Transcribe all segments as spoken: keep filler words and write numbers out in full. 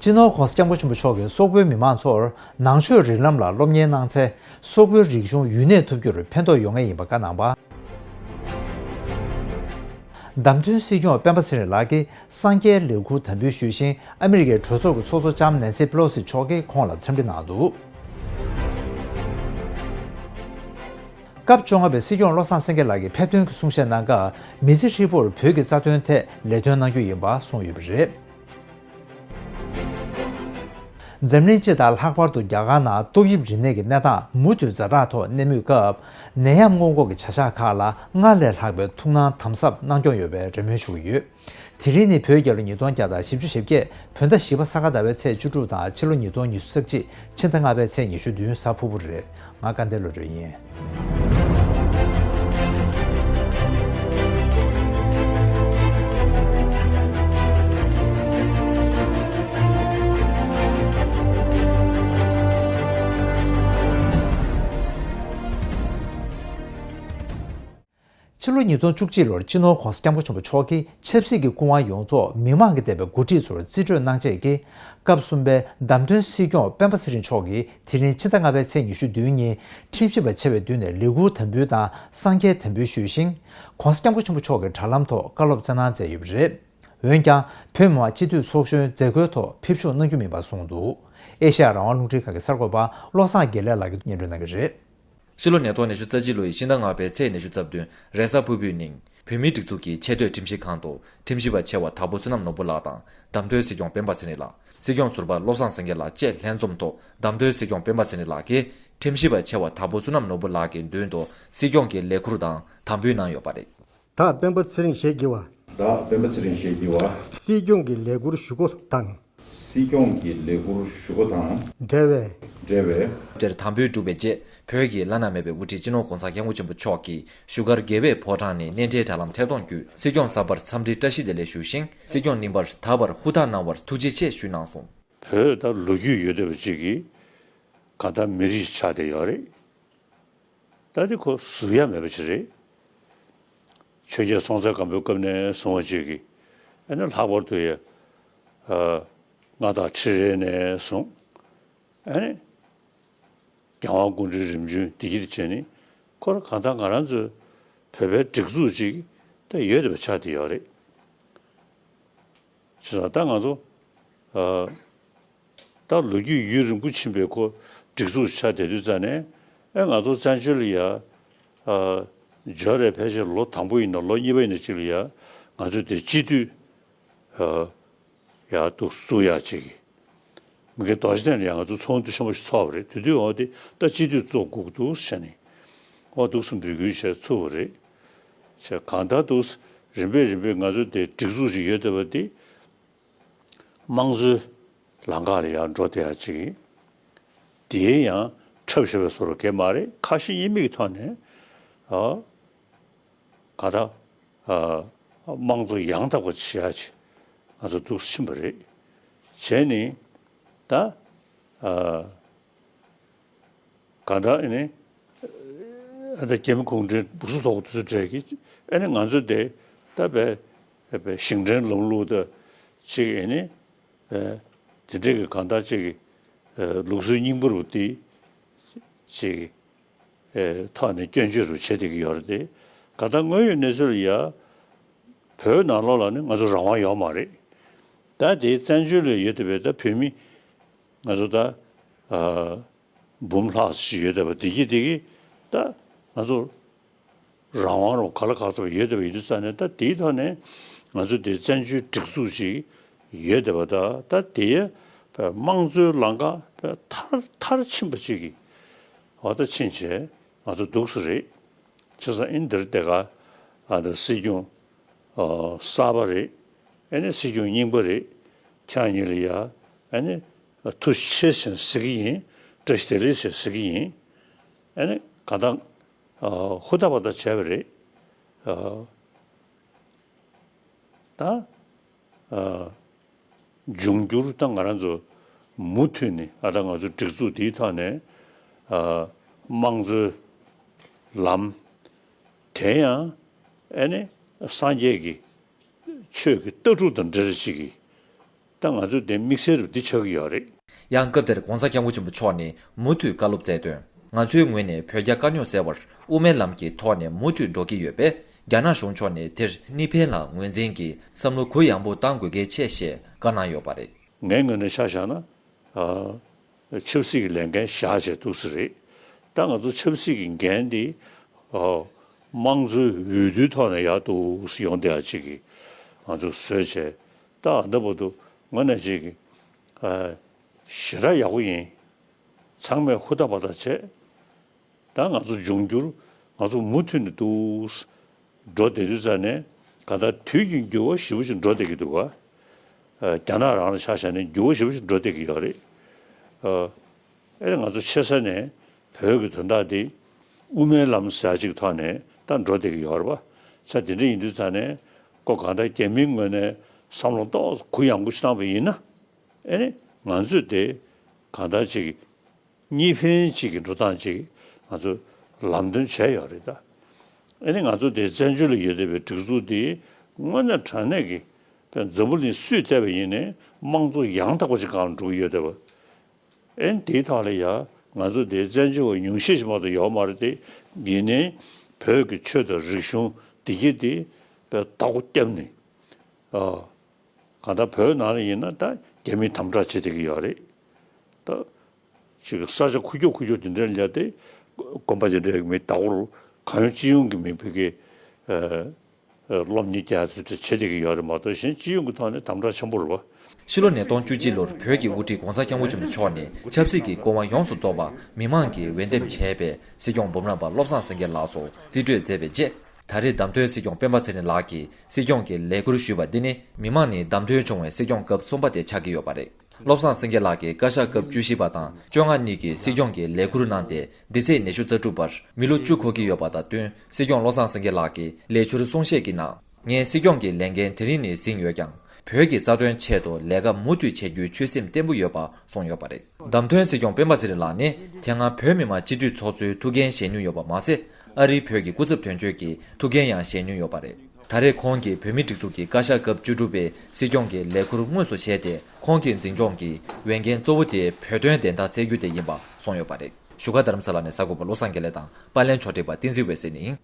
སྤྱི་ནོར་༧གོང་ས་༧སྐྱབས་མགོན་ཆེན་པོ་མཆོག་གིས་སོག་པོའི་མི་མང་ཚོར་ནང་ཆོས་རིགས་ལམ་ལ་སློབ་གཉེར་གནང་ཚེ། སོག་པོའི་རིག་གཞུང་ཡུན་གནས་ཐུབ་རྒྱུར་ཕན་ཐོགས་ཡོང་ངེས་ཡིན་པ་བཀའ་གནང་བ། བདམས་ཐོན་སྲིད་སྐྱོང་སྤེན་པ་ཚེ་རིང་ལགས་ཀྱིས་གསང་རྒྱའི་ལས་ཁུར་དམ་འབུལ་ཞུས་ཤིང་། ཨ་མི་རི་ཀའི་གྲོས་ཚོགས་ཀྱི་ཚོགས་གཙོ་ལྕམ་ནན་སི་པེ་ལོ་སི་མཆོག་གིས་ཁོང་ལ་འཚམས་འདྲི་གནང་འདུག་སྐབས་བཅོ་ལྔ་པའི་སྲིད་སྐྱོང་བློ་བཟང་སེང་གེ་ལགས་ཀྱིས་ཕེབས་ཐོན་གྱི་གསུང་བཤད་གནང་སྐབས། མི་ཚེ་ཧྲིལ་པོར་བོད་ཀྱི་རྩ་དོན་ཐད་ལས་དོན་གནང་རྒྱུ་ཡིན་པ་གསུངས་ཡོད་པ་རེད། འཛམ་གླིང་སྤྱི་དང་ལྷག་པར་དུ་རྒྱ་གར་ནང་ཏོག་དབྱིབས་རིམས་ནད་ཀྱི་གནས་སྟངས་མུ་མཐུད་ཛ་དྲག་ཐོག་གནས་མུས་སྐབས། ནད་ཡམས་སྔོན་འགོག་གི་བྱ་གཞག་ཁག་ལ་སྔར་ལས་ལྷག་པའི་ཐུགས་སྣང་དམ་ཟབ་གནང་སྐྱོང་ཡོད་པའི་རེ་སྨོན་ཞུ་གི་ཡོད། དེ་རིང་ནི་བོད་རྒྱལ་ལོ་ཉིས་སྟོང་བརྒྱ་དང་བཞི་བཅུ་ཞེ་བརྒྱད། བོད་ཟླ་བཞི་པ་ས་ག་ཟླ་བའི་ཚེས་བཅུ་དྲུག་དང་ཕྱི་ལོ་ཉིས་སྟོང་ཉི་ཤུ་རྩ་གཅིག་ཕྱི་ཟླ་ལྔ་པའི་ཚེས་ཉི་ཤུ་བདུན་གཟའ་ཕུར་བུ་རེད། ང་སྐལ་ལྡན་བློ་གྲོས་ཡིན། ཕྱི་ལོ་ཉིས་སྟོང་བཅུ་གཅིག་ལོར་སྤྱི་ནོར་༧གོང་ས་༧སྐྱབས་མགོན་ཆེན་པོ་མཆོག་གིས་ཆབ་སྲིད་ཀྱི་སྐུ་དབང་ཡོངས་རྫོགས་མི་མང་གིས་འདེམས་པའི་འགོ་ཁྲིད་ཚོར་རྩིས་སྤྲོད་གནང་བྱས་ཀྱི། སྐབས་གསུམ་པའི་བདམས་ཐོན་སྲིད་སྐྱོང་སྤེན་པ་ཚེ་རིང་མཆོག་གིས་དེ་རིང་ཕྱི་ཟླ་ལྔ་པའི་ཚེས་ཉི་ཤུ་བདུན་ཉིན་ཁྲིམས་ཞིབ་པ་ཆེ་བའི་མདུན་ནས་ལས་ཁུར་དམ་འབུལ་དང་གསང་རྒྱའི་དམ་འབུལ་ཞུས་ཤིང་། ༧གོང་ས་༧སྐྱབས་མགོན་ཆེན་པོ་མཆོག་གི་དྲ་ལམ་ཐོག་བཀའ་སློབ་སྩལ་གནང་མཛད་ཡོད་པ་རེད། འོན་ཀྱང་། བོད་མི་མང་སྤྱི་འཐུས་ཚོགས་གཞོན་མཛད་སྒོའི་ཐོག་ཕེབས་ཞུགས་གནང་རྒྱུ་མིན་པ་གསུངས་འདུག་ཨེ་ཤེ་ཡ་རང་དབང་རླུང་འཕྲིན་ཁང་གི་གསར་འགོད་པ་བློ་བཟང་དགེ་ལེགས་ལགས་ཀྱིས་སྙན་སྒྲོན་གནང་གི་རེད། ཕྱི་ལོ་ཉིས་སྟོང་ཉི་ཤུ་རྩ་གཅིག་ལོའི་ཕྱི་ཟླ་ལྔ་པའི་ཚེས་ཉི་ཤུ་རྩ་བདུན་རེས་གཟའ་ཕུར་བུའི་ཉིན། བོད་མིའི་སྒྲིག་འཛུགས་ཀྱི་ཆེས་མཐོའི་ཁྲིམས་ཞིབ་ཁང་དུ་ཁྲིམས་ཞིབ་པ་ཆེ་བ་དྭགས་པོ་བསོད་ནམས་ནོར་བུ་ལགས་དང་བདམས་ཐོན་སྲིད་སྐྱོང་སྤེན་པ་ཚེ་རིང་ལགས། སྲིད་སྐྱོང་ཟུར་པ་བློ་བཟང་སེང་གེ་ལགས་བཅས་ལྷན་འཛོམས་ཐོག་བདམས་ཐོན་སྲིད་སྐྱོང་སྤེན་པ་ཚེ་རིང་ལགས་ཀྱིས་ཁྲིམས་ཞིབ་པ་ཆེ་བ་དྭགས་པོ་བསོད་ནམས་ནོར་བུ་ལགས་ཀྱི་མདུན་དུ་སྲིད་སྐྱོང་གི་ལས་ཁུར་དང་དམ་འབུལ་གནང་ཡོད་པ་རེད། བདག་སྤེན་པ་ཚེ་རིང་ཞེས་བགྱི་བ། བདག་སྤེན་པ་ཚེ་རིང་ཞེས་བགྱི་བ། སྲིད་སྐྱོང་གི་ལས་ཁུར་ཞུ་སྒོ་དང་། སྲིད་སྐྱོང་གི་ལས་ཁུར་ཞུ་སྒོ་དང་། འབྲེལ་བའི། འབྲེལ་བའི། དེར་དམ་འབུལ་གྲུབ་པའི་རྗེས། བོད་ཀྱི་བླ་ན་མེད་པའི་དབུ་ཁྲིད་སྤྱི་ནོར་༧གོང་ས་༧སྐྱབས་མགོན་ཆེན་པོ་མཆོག་གིས་བཞུགས་སྒར་དགེ་བའི་ཕོ་བྲང་ནས་མནན་འབྲེལ་དྲ་ལམ་ཐད་གཏོང་བརྒྱུད། སྲིད་སྐྱོང་གསར་པར་འཚམས་འདྲིའི་བཀྲ་ཤིས་བདེ་ལེགས་ཞུས་ཤིང་། སྲིད་སྐྱོང་རྙིང་པར་ད་བར་ཧུར་ཐག་གནང་བར་ཐུགས་རྗེ་ཆེ་ཞུས་གནང་སོང་། བོད་ད་ལོ་རྒྱུས་ཡོད་བསྡད་པ་ཅིག་གིས་གང་ལྟར་མི་རིགས་ཆགས་བསྡད་ཡོད་རེད། ད་དེ་ཁོ་ཟུག་ཡ་མེད་པ་ཅིག་རེད། ཆོས་རྒྱལ་སྲོང་བཙན་སྒམ་པོའི་སྐབས་ནས་བཟུང་བ་ཅིག་གིས་ཨ་ནི་ལྷག་པར་དུ་ཡ་ཨ་མངའ་བདག་ཁྲི་རལ་ནས་བཟུང་ཨ་ནི་རྒྱལ་དབང་སྐུ་ཕྲེང་རིམ་བྱོན་འདི་གྱིས་བྱས་ནི་ཁོ་ར་གང་ལྟར་ང་རང་ཚོའི་བོད་པའི་སྒྲིག་འཛུགས་ཅིག་ད་ཡོད་བསྡད་པ་ཆགས་བསྡད་ཡོད་རེད། བྱས་ཙང་ད་ང་ཚོ་ཨ་ད་ལོ་རྒྱུས་ཡུན་རིང་པོ་ཕྱིན་པའི་ཁོ་སྒྲིག་འཛུགས་ཆགས་བསྡད་དུས་ཙ་ནས་ཨེ་ང་ཚོ་བཙན་བྱོལ་ལ་ཡ་ཨ་འབྱོར་རེ་ཕལ་ཆེར་ལོ་དང་པོ་ཡིན་ན་ལོ་གཉིས་པ་ཡིན་ན་གཅིག་ལ་ཡ་ང་ཚོ་དེ་སྤྱི་འཐུས་ཨ་ཡ་འདུག་བཙུགས་ཡ་ཅིག་གི་མི་སྒེར་རྡོ་རྗེ་གདན་ལ་ཡ་ང་ཚོ་ཚོགས་འདུ་ཆེན་པོ་ཞིག་ཚོགས་པ་རེད། དེ་དུས་འོ་དེ་ད་སྤྱི་འཐུས་བཙུགས་དགོས་འདུག་ཟེར་ནས་འོ་འདུག་སེ་འབོད་སྐུལ་བྱས་ཚུགས་པ་རེད། བྱས་གང་ལྟར་འདུག་རིམ་པས་རིམ་པས་ང་ཚོ་དེ་སྒྲིག་འཛུགས་ཤིག་ཡོད་བསྡད་པ་དེ། དམངས་གཙོའི་ལམ་ཁ་ལ་ཡང་འགྲོ་བསྡད་ཡ་ཅིག་ཡིན། དེའི་ཡང་འཁྲབ་ཤོར་བའི་བཟོ་འདྲ་གང་མ་རེད། ཁ་ཞེ་གཉིས་མེད་ཀྱི་ཐོག་ནས་ཨ་ག་ད་ཨ་དམངས་གཙོ་ཡང་དག་པ་བྱེད་ཡ་ཅིག་ང་ཚོ་འདུག་སེ་ཕྱིན་པ་རེད། བྱས་ནས་ད་ཨ་གང་ལྟར་ཨ་ནི་ཨ་ད་རྒྱ་མི་གུང་ཁྲན་སྦུག་སུབ་ཐོག་དུས་ཚོད་འདྲ་གི་ཨ་ནི་ང་ཚོ་དེ་ད་བས་བས་ཞིང་བྲན་ལམ་ལུགས་ད་ཅིག་ཨ་ནི་བས་དེ་འདྲ་གི་གང་ལྟར་ཅིག་གི་ལུགས་སྲོལ་རྙིང་པ་རུ་དེ་ཅིག་ཐོག་ནས་སྐྱོན་བརྗོད་རུ་བྱེད་བསྡད་ཀྱི་ཡོད་རེད་དེ། གང་ལྟར་དངོས་ཡོད་གནས་ཚུལ་ལ་ཡ་བོད་ནང་ལོགས་ལ་ནི་ང་ཚོ་རང་དབང་ཡོད་མ་རེད། ད་དེ་བཙན་བྱོལ་ལ་ཡོད་བསྡད་པའི་ད་བོད་མི་ང་ཚོ་ད་ཨ་འབུམ་ལྷག་ཅིག་ཡོད་བསྡད་པ་དེ་གི་དེ་གི་ད་ང་ཚོ་རང་དབང་རུ་ག་ལ་ག་ཚོད་ཡོད་བསྡད་པ་ཡིན་དུས་ཙང་ནས་ད་དེའི་ཐོག་ནས་ང་ཚོ་དེ་བཙན་བྱོལ་སྒྲིག་འཛུགས་ཅིག་ཡོད་བསྡད་པ་ད་ད་དེ་དམངས་གཙོའི་ལམ་ཁ་མཐར་མཐར་ཕྱིན་པ་ཅིག་གི་འོ་ད་ཕྱིན་བྱས་ང་ཚོ་འདུག་སེ་རེད། བྱས་ཙང་ཨིན་འདིར་དེ་ག་ཨ་ད་སྲིད་སྐྱོང་ཨ་གསར་པ་རེད། ཨ་ནི་སྲིད་སྐྱོང་རྙིང་པ་རེད། ཁྱེད་གཉིས་ལ་ཡ་ཨ་ནི་ཐུགས་རྗེ་ཆེ་ཞེས་ཟེར་གྱི་ཡིན། བཀྲ་ཤིས་བདེ་ལེགས་ཞེས་ཟེར་གྱི་ཡིན། ཨ་ནི་གང་ལྟར་ཨ་ཧུར་ཐག་པ་ད་བྱས་པ་རེད། ཨ་ད་ཨ་འབྱུང་འགྱུར་ད་ང་རང་ཚོ་མུ་མཐུད་ནས་ཨ་ད་ང་ཚོ་སྒྲིག་འཛུགས་འདིའི་ཐོག་ནས་ཨ་དམངས་གཙོའི་ལམ་དེ་ཡང་ཨ་ནི་སངས་རྒྱས་ཀྱི་ཆོས་ཀྱི་ལྟ་གྲུབ་དང་འབྲེལ་བ་ཅིག་གི་ ད་ང་ཚོས་དེ་དམིགས་བསལ་རུ་འདི་ཆགས་ཀྱི་ཡོད་རེད། ཡང་སྐབས་དེར་༸གོང་ས་༸སྐྱབས་མགོན་ཆེན་པོ་མཆོག་ནས་མུ་མཐུད་བཀའ་སློབ་སྩལ་དོན། ང་ཚོའི་ངོས་ནས་བོད་རྒྱ་དཀའ་རྙོག་སེལ་བར་དབུ་མའི་ལམ་གྱི་ཐོག་ནས་མུ་མཐུད་འགྲོ་གི་ཡོད་པས། རྒྱ་ནག་གཞུང་ཕྱོགས་ནས་དེར་གཉིས་ཕན་ལ་ངོས་འཛིན་གྱིས་བསམ་བློ་གུ་ཡངས་པོ་གཏང་དགོས་གལ་ཆེ་ཞེས་བཀའ་གནང་ཡོད་པ་རེད། ངའི་ངོས་ནས་ཆ་བཞག་ན། ཨ། ཆབ་སྲིད་ཀྱི་ལས་འགན་བཞག་བྱས་འདུག་སེ་རེད། ད་ང་ཚོ་ཆབ་སྲིད་ཀྱི་འགན་འདི། ཨ། དམངས་གཙོའི་འོས་བསྡུའི་ཐོག་ནས་ཡར་འདུག་སེ་ཡོང་བསྡད་ཡ་ཅིག་གིས་ང་ཚོ་བཟོས་བྱས། ད་ཨ་ད་བར་དུ་དངོས་གནས་ཅིག་གིས། ཨ། ཞེ་དྲག་ཡག་པོ་ཡིན། ཚང་མས་ཧུར་ཐག་པ་ཐག་བྱས། ད་ང་ཚོ་འབྱུང་འགྱུར་ང་ཚོ་མུ་མཐུད་ནས་འདུག་སེ་འགྲོ་བསྡད་དུས་ཙ་ནས། གང་ལྟར་དུས་ཀྱི་འགྱུར་བ་ཞེ་པོ་ཞིག་འགྲོ་བསྡད་ཀྱི་འདུག་ག་ཨ། རྒྱ་ནག་རང་ལ་ཆ་བཞག་ནས་འགྱུར་བ་ཞེ་པོ་ཞིག་འགྲོ་བསྡད་ཀྱི་ཡོད་རེད། ཨ། ཨེ་ང་ཚོ་ཆེ་ས་ནས་བོད་ཀྱི་དོན་དག་འདི་དབུ་མའི་ལམ་ཟེར་ཡ་ཅིག་ཐོག་ནས་ད་འགྲོ་བསྡད་ཀྱི་ཡོད་རེད་པ། ས་དེ་འདྲ་ཡིན་དུས་ཙ་ནས་ཁོ་གང་ལྟར་རྒྱ་མིའི་ངོས་ནས་བསམ་བློ་ཏོག་ཙམ་གུ་ཡངས་པོ་ཞིག་བཏང་བ་ཡིན་ན། ཨེ་ནི་ང་ཚོས་དེ་གང་ལྟར་ཅིག་གཉིས་ཕན་ཅིག་གི་འགྲོ་སྟངས་ཅིག་ང་ཚོས་ལམ་སྟོན་བྱས་ཡོད་རེད་ད། ཨ་ནི་ང་ཚོ་དེ་བཙན་བྱོལ་ལ་ཡོད་བསྡད་པའི་སྒྲིག་འཛུགས་འདི་དངོས་གནས་དྲང་གནས་ཀྱི་འཛམ་བུ་གླིང་སུས་བལྟས་པ་ཡིན་ནའི་དམངས་གཙོ་ཡང་དག་པ་ཅིག་སྒང་ལ་འགྲོ་གི་ཡོད་བསྡད་པ། ཨ་ནི་དེའི་ཐོག་ལ་ཡ་ང་ཚོ་དེ་བཙན་བྱོལ་བ་ཉུང་ཤས་ཤིག་མ་གཏོགས་ཡོད་མ་རེད་དེ། ཡིན་ནའི་བོད་ཀྱི་ཆོས་དང་རིག་གཞུང་བདེ་སྐྱིད་དེ་དཔེ་བདག་པོ་བརྒྱབ་ནས། ཨ། གང་ལྟར་བོད་ནང་ལ་ཡིན་ན་ད་རྒྱ་མིས་དམ་དྲག་བྱེད་བསྡད་ཀྱི་ཡོད་རེད། ད་ཅིག་ས་ཆ་ཁུག་ཀྱོག་ཁུག་ཀྱོག་དེ་འདྲ་ལ་དེ་དགོན་པ་དེ་འདྲའི་མི་བདག་པོར་གང་ཡོང་ཅི་ཡོང་གི་མི་བོད་ཀྱི། ཨ། སློབ་གཉེར་རྒྱག་ཚུལ་དེ་བྱེད་བསྡད་ཀྱི་ཡོད་རེད་མ་གཏོགས་གཞན་སྤྱི་ཡོངས་ཀྱི་ཐོག་ནས་དམ་དྲག་ཆེན་པོ་རེད་པ། ཕྱི་ལོ་ཉིས་སྟོང་བཅུ་གཅིག་ལོར་བོད་ཀྱི་དབུ་ཁྲིད་༸གོང་ས་༸སྐྱབས་མགོན་ཆེན་པོ་མཆོག་ནས་ཆབ་སྲིད་ཀྱི་སྐུ་དབང་ཡོངས་སུ་རྫོགས་པ་མི་མང་གིས་འོས་འདེམས་བྱས་པའི་སྲིད་སྐྱོང་འབུམ་རམས་པ་བློ་བཟང་སེང་གེ་ལགས་སུ་རྩིས་སྤྲོད་མཛད་པའི་རྗེས། ད་རེས་བདམས་ཐོན་སྲིད་སྐྱོང་སྤེན་པ་ཚེ་རིང་ལགས་ཀྱིས་སྲིད་སྐྱོང་གི་ལས་ཁུར་ཞུས་པ་འདི་ནི་མི་མང་ནས་བདམས་ཐོན་བྱུང་བའི་སྲིད་སྐྱོང་སྐབས་གསུམ་པ་དེ་ཆགས་ཀྱི་ཡོད་པ་རེད། བློ་བཟང་སེང་གེ་ལགས་ཀྱིས་བཀའ་ཤག་སྐབས་བཅུ་བཞི་པ་དང་བཅོ་ལྔ་གཉིས་ཀྱི་སྲིད་སྐྱོང་གི་ལས་ཁུར་གནང་སྟེ། འདི་ཚེས་ཉི་ཤུ་རྩ་དྲུག་བར་མི་ལོ་བཅུ་འཁོར་གྱི་ཡོད་པ་དང་བསྟུན། སྲིད་སྐྱོང་བློ་བཟང་སེང་གེ་ལགས་ཀྱིས་ལས་འཁུར་གསུང་བཤད་ཀྱི་ནང་། ངས་སྲིད་སྐྱོང་གི་ལས་འགན་དེ་རིང་ནས་ཟིན་ཡོད་ཀྱང་། བོད་ཀྱི་རྩ་དོན་ཆེད་དུ་ལས་ཀ་མུ་མཐུད་བྱེད་རྒྱུའི་ཆོད་སེམས་བརྟན་པོ་ཡོད་པ་གསུངས་ཡོད་པ་རེད། བདམས་ཐོན་སྲིད་སྐྱོང་སྤེན་པ་ཚེ་རིང་ལགས་ནི་དེ་སྔ་བོད་མི་མང་སྤྱི་འཐུས་ཚོགས་གཙོའི་ཐུགས་འགན་བཞེས་མྱོང་ཡོད་པ་མ་ཟད། ཨ་རིའི་བོད་ཀྱི་སྐུ་ཚབ་དོན་གཅོད་ཀྱི་ཐུགས་འགན་ཡང་བཞེས་མྱོང་ཡོད་པ་རེད། ད་རེས་ཁོང་གིས་བོད་མིའི་སྒྲིག་འཛུགས་ཀྱི་བཀའ་ཤག་སྐབས་བཅུ་དྲུག་པའི་སྲིད་སྐྱོང་གི་ལས་ཁུར་དངོས་སུ་བཞེས་ཏེ། ཁོང་གི་འཛིན་སྐྱོང་གི་འོས་འགན་གཙོ་བོ་དེ་བོད་དོན་བདེན་མཐའ་གསལ་རྒྱུ་དེ་ཡིན་པ་གསུངས་ཡོད་པ་རེད། བཞུགས་སྒར་རྡ་རམ་ས་ལ་ནས་གསར་འགོད་པ་བློ་བཟང་དགེ་ལེགས་དང་པར་ལེན་ཕྱོགས་སྒྲིག་པ་བསྟན་འཛིན་འོད་ཟེར་ནས་ཡིན།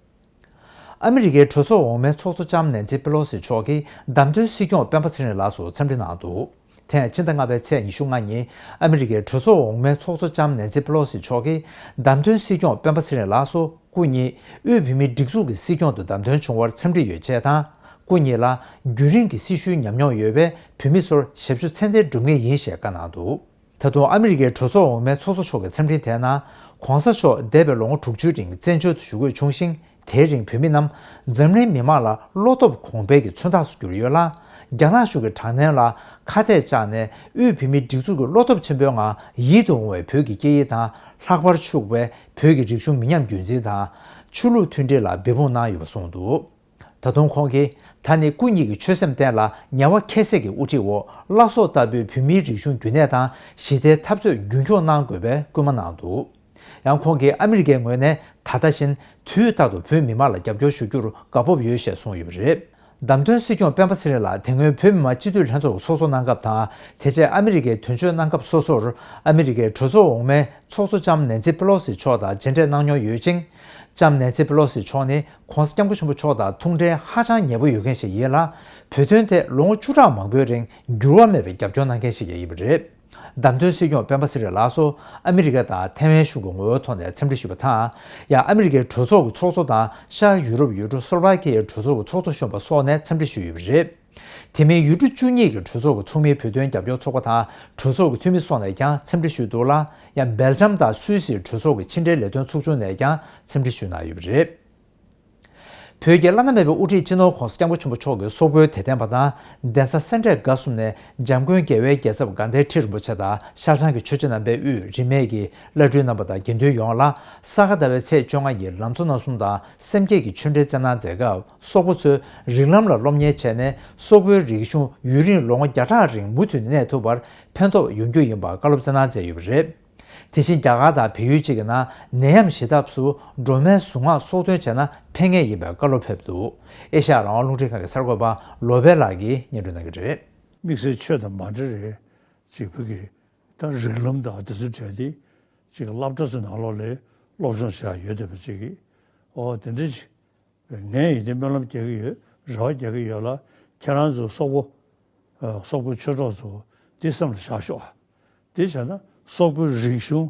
ཨ་མི་རི་ཀའི་གྲོས་ཚོགས་འོག་མའི་ཚོགས་གཙོ་ལྕམ་ནེན་སི་པེ་ལོ་སི་མཆོག་གིས་བདམས་ཐོན་སྲིད་སྐྱོང་སྤེན་པ་ཚེ་རིང་ལགས་སུ་འཚམས་འདྲི་གནང་འདུག་ཐེངས་ཕྱི་ཟླ་ལྔ་པའི་ཚེས་ཉི་ཤུ་ལྔ་ཉིན་ཨ་མི་རི་ཀའི་གྲོས་ཚོགས་འོག་མའི་ཚོགས་གཙོ་ལྕམ་ནེན་སི་པེ་ལོ་སི་མཆོག་གིས་བདམས་ཐོན་སྲིད་སྐྱོང་སྤེན་པ་ཚེ་རིང་ལགས་སུ་སྐུ་ཉིད་དབུས་བོད་མིའི་སྒྲིག་འཛུགས་ཀྱི་སྲིད་སྐྱོང་དུ་བདམས་ཐོན་བྱུང་བར་འཚམས་འདྲི་ཡོད་ཅེས་དང་། སྐུ་ཉིད་ལ་རྒྱུན་རིང་གི་སྲི་ཞུའི་ཉམས་མྱོང་ཡོད་པས་བོད་མི་ཚོར་ཞབས་ཞུ་ཚད་ལྡན་སྒྲུབ་ངེས་ཡིན་ཞེས་བཀའ་གནང་འདུག་ད་དུང་ཨ་མི་རི་ཀའི་གྲོས་ཚོགས་འོག་མའི་ཚོགས་གཙོ་མཆོག་གི་འཚམས་འཕྲིན་དེའི་ནང་། ྋགོང་ས་མཆོག་འདས་པའི་ལོ་ངོ་དྲུག་ཅུའི་རིང་བཙན་བྱོལ་དུ་བཞུགས་ཡོད་བྱུང་ཞིང་། དེའི་རིང་བོད་མི་རྣམས་འཛམ་གླིང་མི་མང་ལ་བློ་སྟོབས་གོང་འཕེལ་གྱི་མཚོན་རྟགས་སུ་གྱུར་ཡོད་ལ། རྒྱ་ནག་གཞུང་གི་དྲག་གནོན་ལ་ཁ་གཏད་བཅག་ནས་དབུས་བོད་མིའི་སྒྲིག་འཛུགས་ཀྱི་བློ་སྟོབས་ཆེན་པོའི་ངང་ཡིད་དུ་འོང་བའི་བོད་ཀྱི་སྐད་ཡིག་དང་། ལྷག་པར་ཕྱུག་པའི་བོད་ཀྱི་རིག་གཞུང་མི་ཉམས་རྒྱུན་འཛིན་དང་། ཆོས་ལུགས་མཐུན་སྒྲིལ་ལ་འབད་འབུངས་གནང་ཡོད་པ་གསུངས་འདུག་ད་དུང་ཁོང་གིས་ད་ནི་སྐུ་ཉིད་ཀྱི་ཆོད་སེམས་བརྟན་ལ་ཉེ་བ་ཁྱད་བསད་ཀྱི་དབུ་ཁྲིད་འོག་བླ་སྲོག་ལྟ་བུའི་བོད་མིའི་རིག་གཞུང་རྒྱུན་གནས་དང་ཞི་བདེའི་འཐབ་རྩོད་རྒྱུན་འཁྱོངས་གནང་དགོས་པའི་སྐུལ་མ་གནང་འདུག་ཡང་ཁོང་གིས་ཨ་མི་རི་ཀའི་ངོས་ནས་ད་ལྟ་བཞིན་དུས་རྟག་ཏུ་བོད་མི་མང་ལ་རྒྱབ་སྐྱོར་ཞུ་རྒྱུར་དགའ་སྤོབས་ཡོད་ཞེས་གསུངས་ཡོད་པ་རེད། བདམས་ཐོན་སྲིད་སྐྱོང་སྤེན་པ་ཚེ་རིང་ལགས་དེ་སྔོན་བོད་མི་མང་སྤྱི་འཐུས་ལྷན་ཚོགས་ཀྱི་ཚོགས་གཙོ་གནང་སྐབས་དང་། དེ་རྗེས་ཨ་མི་རི་ཀའི་དོན་གཅོད་གནང་སྐབས་སོ་སོར་ཨ་མི་རི་ཀའི་གྲོས་ཚོགས་འོག་མའི་ཚོགས་གཙོ་ལྕམ་ནེན་སི་པེ་ལོ་སི་མཆོག་དང་མཇལ་འཕྲད་གནང་མྱོང་ཡོད་ཅིང་། ལྕམ་ནེན་སི་པེ་ལོ་སི་མཆོག་ནི་ྋགོང་ས་ྋསྐྱབས་མགོན་ཆེན་པོ་མཆོག་དང་ཐུགས་འབྲེལ་ཧ་ཅང་ཉེ་པོ་ཡོད་མཁན་ཞིག་ཡིན་ལ། བོད་དོན་ཐད་ལོ་ངོ་བཅུ་ཕྲག་མང་པོའི་རིང་འགྱུར་བ་མེད་པའི་རྒྱབ་སྐྱོར་གནང་མཁན་ཞིག་ཡིན་པ་རེད། བདམས་ཐོན་སྲིད་སྐྱོང་སྤེན་པ་ཚེ་རིང་ལགས་སུ་ཨ་མི་རི་ཀ་དང་ཐའེ་ཝན་གཞུང་གི་ངོ་བོའི་ཐོག་ནས་འཚམས་འདྲི་ཞུས་པ་དང་། ཡང་ཨ་མི་རི་ཀའི་གྲོས་ཚོགས་ཀྱི་ཚོགས་གཙོ་དང་ཤར་ཡུ་རོབ་ཡུལ་གྲུ་སོ་ལོ་ཝ་ཀི་ཡའི་གྲོས་ཚོགས་ཀྱི་ཚོགས་གཙོ་གཞོན་པ་སོགས་ནས་འཚམས་འདྲི་ཞུས་ཡོད་པ་རེད། དེ་མིན་ཡུལ་གྲུ་བཅུ་གཉིས་ཀྱི་གྲོས་ཚོགས་ཀྱི་ཚོགས་མིའི་བོད་དོན་རྒྱབ་སྐྱོར་ཚོགས་པ་དང་གྲོས་ཚོགས་ཀྱི་འཐུས་མི་སོགས་ནས་ཀྱང་འཚམས་འདྲི་ཞུས་འདུག་ལ། ཡང་སྦེལ་ཇམ་དང་སུད་སིའི་གྲོས་ཚོགས་ཀྱི་ཕྱི་འབྲེལ་ལས་དོན་ཚོགས་ཆུང་ནས་ཀྱང་འཚམས་འདྲི་ཞུས་གནང་ཡོད་པ་རེད། བོད་ཀྱི་བླ་ན་མེད་པའི་དབུ་ཁྲིད་སྤྱི་ནོར་ྋགོང་ས་ྋསྐྱབས་མགོན་ཆེན་པོ་མཆོག་གིས་སོག་པོའི་དད་ལྡན་པ་དང་གདན་ས་སེ་འབྲས་དགའ་གསུམ་ནས་འཇམ་མགོན་རྒྱལ་བའི་རྒྱལ་ཚབ་དགའ་ལྡན་ཁྲི་རིན་པོ་ཆེ་དང་ཤར་བྱང་གི་ཆོས་རྗེ་རྣམ་པའི་དབུས་རིས་མེད་ཀྱི་བླ་སྤྲུལ་རྣམ་པ་དང་དགེ་འདུན་ཡོངས་ལ་ས་ག་ཟླ་བའི་ཚེས་བཅོ་ལྔ་ཉིན་ལམ་གཙོ་རྣམ་གསུམ་དང་སེམས་བསྐྱེད་ཀྱི་ཆོས་འབྲེལ་སྩལ་གནང་མཛད་སྐབས། སོག་པོ་ཚོས་རིགས་ལམ་ལ་སློབ་གཉེར་བྱས་ནས་སོག་པོའི་རིག་གཞུང་ཡུན་རིང་ལོ་ངོ་བརྒྱ་ཕྲག་རིང་མུ་མཐུད་གནས་ཐུབ་པར་ཕན་ཐོགས་ཡོང་རྒྱུ་ཡིན་པར་བཀའ་སློབ་སྩལ་གནང་མཛད་ཡོད་པ་རེད། དེ་བཞིན་རྒྱ་གར་དང་བལ་ཡུལ་བཅས་ཀྱི་ནང་ནད་ཡམས་ཞི་ཐབས་སུ་སྒྲོལ་མའི་གཟུངས་སྔགས་སོགས་འདོན་བྱས་ན་ཕན་ངེས་ཡིན་པའི་བཀའ་སློབ་ཕེབས་འདུག་ཨེ་ཤ་ཡ་རང་དབང་རླུང་འཕྲིན་ཁང་གི་གསར་འགོད་པ་ལོ་པེ་ལགས་ཀྱིས་སྙན་སྒྲོན་གནང་གི་རེད། དམིགས་བསལ་ཆོས་དང་མ་འབྲེལ་རེད། ཅིག་བོད་ཀྱི་ད་རིགས་ལམ་དང་དེ་ཚོ་བྲལ་ཏེ་ཅིག་སློབ་གྲྭ་ཚོའི་ནང་ལོགས་ལ་སློབ་སྦྱོང་བྱེད་ཡ་ཡོད་བསྡད་པ་ཅིག་གིས། ཨོ་དེ་འདྲ་ཅིག་ངས་ཡིན་དེ་སྨོན་ལམ་རྒྱག་གི་ཡོད། རེ་བ་རྒྱག་གི་ཡོད་ལ། ཁྱེད་རང་ཚོ་སོག་པོ། ཨ། སོག་པོའི་ཆོས་གྲོགས་ཚོ་འདི་སེམས་ལ་བཞག་ཤོག་དེ་བྱས་ན་སོག་པོའི་རིག་གཞུང་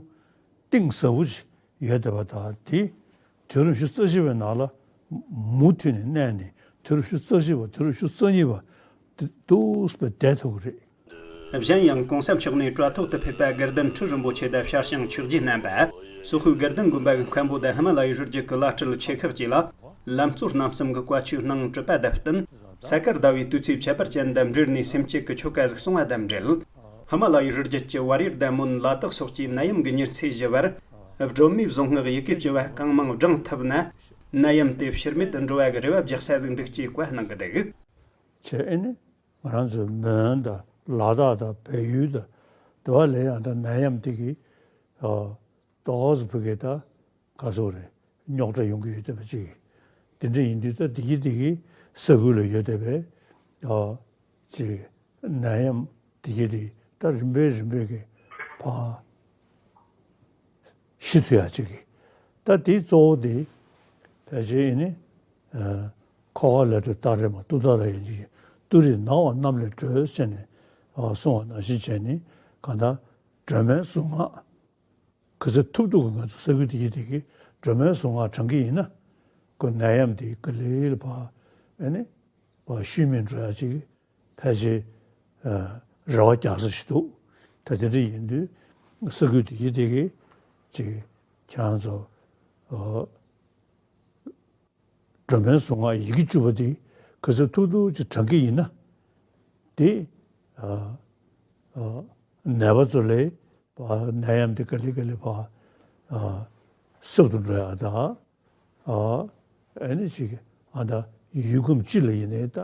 གཏིང་ཟབ་པོ་ཅིག་ཡོད་བསྡད་པ་དང་། དེ་དུས་རབས་ཉི་ཤུ་རྩ་གཅིག་པའི་ནང་ལ་མུ་མཐུད་ནས་གནས་ནས། དུས་རབས་ཉི་ཤུ་རྩ་གཅིག་པ། དུས་རབས་ཉི་ཤུ་རྩ་གཉིས་པ་དེ་འདུག་སེ་བསྡད་ཐུབ་ཀྱི་རེད། གཞན་ཡང་གོང་ས་མཆོག་ནས་དྲ་ཐོག་ཏུ་ཕེབས་པ་དགའ་ལྡན་ཁྲི་རིན་པོ་ཆེ་དང་ཤར་བྱང་ཆོས་རྗེ་རྣམ་པ། སོག་པོའི་དགའ་ལྡན་དགོན་པ་གི་མཁན་པོ་དང་ཧི་མ་ལ་ཡའི་རི་རྒྱུད་ཀྱི་བླ་སྤྲུལ་ཆེ་ཁག་བཅས་ལ་ལམ་གཙོ་རྣམ་གསུམ་གྱི་བཀའ་ཆོས་གནང་གྲུབ་པ་དང་བསྟུན། ས་ག་ཟླ་བའི་དུས་ཚེས་ཁྱད་པར་ཅན་དང་འབྲེལ་ནས་སེམས་བསྐྱེད་ཀྱི་ཆོ་ག་ཟིག་གསུངས་པ་དང་འབྲེལ། ཧི་མ་ལ་ཡའི་རི་རྒྱུད་ཀྱི་བར་ཡུལ་ལྡན་མོན་ལ་དྭགས་སོགས་ཀྱི་ནད་ཡམས་ཀྱི་མྱུར་ཚད་ཞི་བར། སྒྲོན་མེའི་གཟུངས་སྔགས་ཡི་གེ་བཅུ་བ་གང་མང་བགྲངས་ཐུབ་ན། ནད་ཡམས་དེ་ཕྱིར་མེད་དུ་འགྲོ་བ་གི་རེ་བ་རྒྱག་ས་ཟིག་འདུག་ཅེས་བཀའ་གནང་གི་འདུག་བྱས་ཨེ་ནི་ང་རང་ཚོའི་མོན་དང་ལ་དྭགས་དང་བལ་ཡུལ་དང་དེ་བ་ལས་ཡང་ད་ནད་ཡམས་དེ་གིས། ཨ། ཏོག་ཙམ་བོད་སྐད་ད་ག་ཚོད་རེད། རྙོག་དྲ་ཡོང་གི་ཡོད་བསྡད་པ་ཅིག་དེ་འདྲ་ཡིན་དུས་ད་དེ་གི་དེ་གི་ས་ཁུལ་ལ་ཡོད་བསྡད་པའི། ཨ། ཅིག་ནད་ཡམས་དེ་གི་དེ་ད་རིམ་པས་རིམ་པས་ཀྱི་ཕར་ཞི་ཐུབ་ཡ་ཅིག་གི། ད་དེ་གཙོ་བོ་དེ་ཕལ་ཆེར་ཨེ་ནི། ཨ། ཁོ་ཁ་ལས་གྲོལ་སྟག་རས་མ། ཏུ་ཏ་ར་ཡན་གྱི་ཏུ་རེ་ནགས་པ་གནམ་ལས་སྒྲོལ་ཟེར་ནས། ཨ། གསུངས་པ་ནང་བཞིན་བྱས་ནས་གང་ལྟར་སྒྲོལ་མའི་གཟུངས་སྔགས། ག་ཚོད་ཐུབ་ཐུབ་ཀྱི་ང་ཚོ་ས་ཁུལ་དེ་གི་དེ་གི་སྒྲོལ་མའི་གཟུངས་སྔགས་བགྲང་གི་ཡིན་ན། ཁོ་ནད་ཡམས་དེ་ག་ལེ་ལ་ཕར་ཨེ་ནི་ཕར་ཤུལ་མེད་འགྲོ་ཡ་ཅིག་ཕལ་ཆེར། ཨ། རེ་བ་རྒྱག་ས་ཞིག་འདུག་ད་དེ་འདྲ་ཡིན་དུས་ས་ཁུལ་དེ་གི་དེ་གི་ཅིག་ཁྱེད་རང་ཚོ། ཨ། སྒྲོལ་མའི་གཟུངས་སྔགས་ཡི་གེ་བཅུ་པ་དེ་ག་ཚོད་ཐུབ་ཐུབ་ཅིག་བགྲང་གི་ཡིན་ན། དེ། ཨ། ཨ། ནད་པ་ཚོ་ལ་ཕར་ནད་ཡམས་དེ་ག་ལེ་ག་ལེ་ཕར། ཨ། སྲབ་ཏུ་འགྲོ་ཡ་དང་། ཨ། ཨེ་ནི་ཅིག་ཨ་ད་ཡུལ་ཁམས་སྤྱི་ལ་ཡིན་ནའི་ད་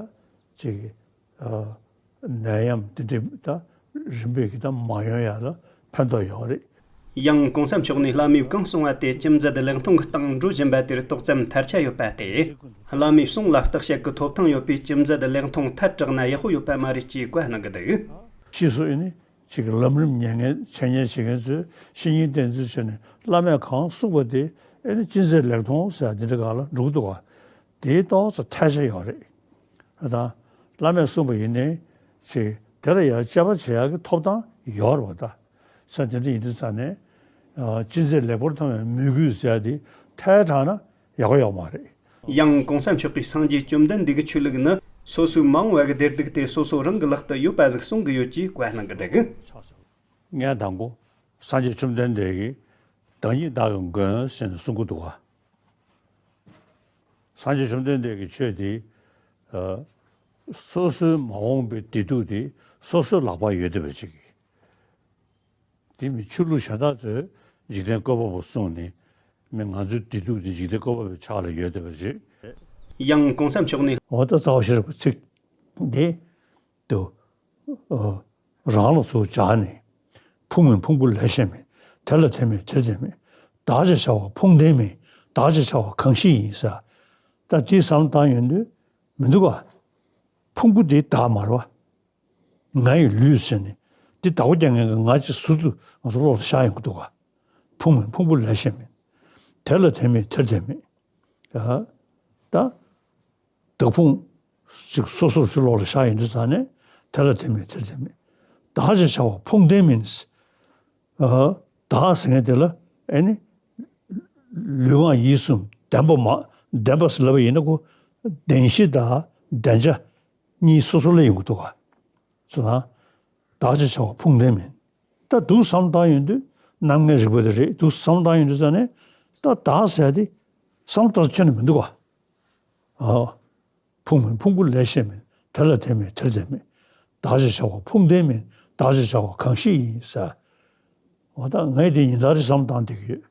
ཅིག་ཨ། ནད་ཡམས་དེ་འདྲ་ད་རིམ་པས་ཀྱི་ད་མ་ཡོང་ཡ་ལ་ཕན་ཐོགས་ཡོད་རེད། ཡང་གོང་ས་མཆོག་ནས་བླ་མས་གང་གསུངས་པ་དེ་ཅི་མཛད་ལེགས་མཐོང་གི་སྟེང་འགྲོ་བཞིན་པ་དེར་ཏོག་ཙམ་ཐལ་ཆ་ཡོད་པ་སྟེ། བླ་མའི་གསུང་ལ་བརྟག་དཔྱད་ཀྱི་ཐོབ་ཐང་ཡོད་པས་ཅི་མཛད་ལེགས་མཐོང་ཐལ་དྲགས་ན་ཡག་པོ་ཡོད་པ་མ་རེད་ཅེས་བཀའ་གནང་གི་འདུག་ཕྱིས་སུ་ཨེ་ནི་ཅིག་ལམ་རིམ་ཉན་མཁན་འཆད་ཉན་བྱེད་མཁན་ཚོས་བཤེས་གཉེན་བསྟེན་ཚུལ་བྱས་ནས་བླ་མས་གང་གསུངས་པ་དེ་ཨེ་ནི་ཅི་མཛད་ལེགས་མཐོང་ཟེར་ཡ་འདི་འདྲ་སྒང་ལ་འགྲོ་གི་འདུག་ག་དེའི་ཏོག་ཙམ་ཐལ་ཆ་ཡོད་རེད། ད་བླ་མས་གསུངས་པ་ཡིན་ནའི་ཅིག་དེ་ལ་ཡང་དཔྱད་པ་བྱེད་ཡག་གི་ཐོབ་ཐང་ཡོད་རེད་པ། ད་ས་དེ་འདྲ་ཡིན་དུས་ཙང་ནས། ཨ། ཅི་མཛད་ལེགས་པར་མཐོང་བའི་མོས་གུས་ཟེར་ཡ་དེ་ཐལ་དྲགས་ན་ཡག་པོ་ཡོད་མ་རེད། ཡང་གོང་ས་མཆོག་གིས་སངས་རྒྱས་བཅོམ་ལྡན་འདས་ཀྱི་ཆོས་ལུགས་ནི་སོ་སོའི་མ་འོངས་པ་གི་བདེ་སྡུག་དེ་སོ་སོ་རང་གི་ལག་ཏུ་ཡོད་པ་ཟིག་གསུང་གི་ཡོད་ཅེས་བཀའ་གནང་གི་འདུག་ངས་དང་པོ་སངས་རྒྱས་བཅོམ་ལྡན་འདས་ཀྱིས་བདག་ཉིད་བདག་གི་མགོན་ཞེས་གསུང་གི་འདུག་ག་སངས་རྒྱས་བཅོམ་ལྡན་འདས་ཀྱི་ཆོས་དེ། ཨ། སོ་སོའི་མ་འོངས་པའི་བདེ་སྡུག་དེ་སོ་སོའི་ལག་པར་ཡོད་བསྡད་པ་ཅིག་དེ་མིན་ཆོས་ལུགས་གཞན་དག་ཚོས་འཇིག་རྟེན་བཀོད་པ་པོ་གསུངས་ནས། མི་ང་ཚོའི་བདེ་སྡུག་དེ་འཇིག་རྟེན་བཀོད་པ་པོའི་ཕྱག་ལ་ཡོད་བསྡད་པ་ཅིག་ཡང་གོང་ས་མཆོག་ནས། འོ་ད་རྩ་བ་ཤེས་རབ་ཀྱི་ཚིག་འདི་དུ། ཨ། རང་ལ་ཚུར་སྦྱར་ནས། ཕུང་མིན་ཕུང་པོ་ལས་གཞན་མིན། དེ་ལ་དེ་མེད་དེར་དེ་མེད། བདག་ཅེས་བྱ་བ་ཕུང་ལྡན་མིན། བདག་ཅེས་བྱ་བ་གང་ཞིག་ཡིན་ཟེར། ད་དེའི་བསམ་བློ་བཏང་ཡོང་དུས་མི་འདུག་ག་ཕུང་པོ་འདི་བདག་མ་རེད་པ། ང་ཡི་ལུས་ཟེར་ནས་འདི་བདག་པོ་རྒྱག་མཁན་གྱི་ང་ཅིག་ཟུར་དུ་ང་ཚོ་བློ་ལ་ཤར་ཡོང་གི་འདུག་ག་ཕུང་མིན་ཕུང་པོ་ལས་གཞན་མིན། དེ་ལ་དེ་མེད་དེར་དེ་མེད། ཡ། ད། བདག་ཕུང་ཅིག་སོ་སོར་ཕྱི་ལོགས་ལ་བཞག་ཡོང་དུས་ཙང་ནས་དེ་ལ་དེ་མེད་དེར་དེ་མེད། བདག་ཅེས་བྱ་བ་ཕུང་ལྡན་མིན། ཨ། བདག་ཟེར་མཁན་དེ་ལ་ཨེ་ནི། ལུས་ངག་ཡིད་གསུམ་ལྡན་པ་མ། ལྡན་པ་ཟེར་ལབ་པ་ཡིན་ན་ཁོ་བདེན་བཞི་དང་བདེན་བྱ་གཉིས་སོ་སོ་ལ་ཡོང་གི་འདུག་ག་ཚོ་ན། བདག་ཅེས་བྱ་བ་ཕུང་ལྡན་མིན། ད་འདུག་བསམ་བཏང་ཡོང་དུས་རྣམ་ལྔའི་རིག་པ་དེ་རེད། འདུག་བསམ་བཏང་ཡོང་དུས་ཙང་ནས་ད་བདག་ཟེར་ཡ་དེ་བསམ་བློ་ཏོག་ཙམ་ཁྱོན་ནས་མི་འདུག་ག་ཨ། ཕུང་མིན་ཕུང་པོ་ལས་གཞན་མིན། དེ་ལ་དེ་མེད་དེར་དེ་མེད། བདག་ཅེས་བྱ་བ་ཕུང་ལྡན་མིན། བདག་ཅེས་བྱ་བ་གང་ཞིག་ཡིན་ཟེར། འོ་ད་ངས་དེ་ཉིན་ལྟར་རེ་བསམ་བཏང་བསྡད་ཀྱི་ཡོད།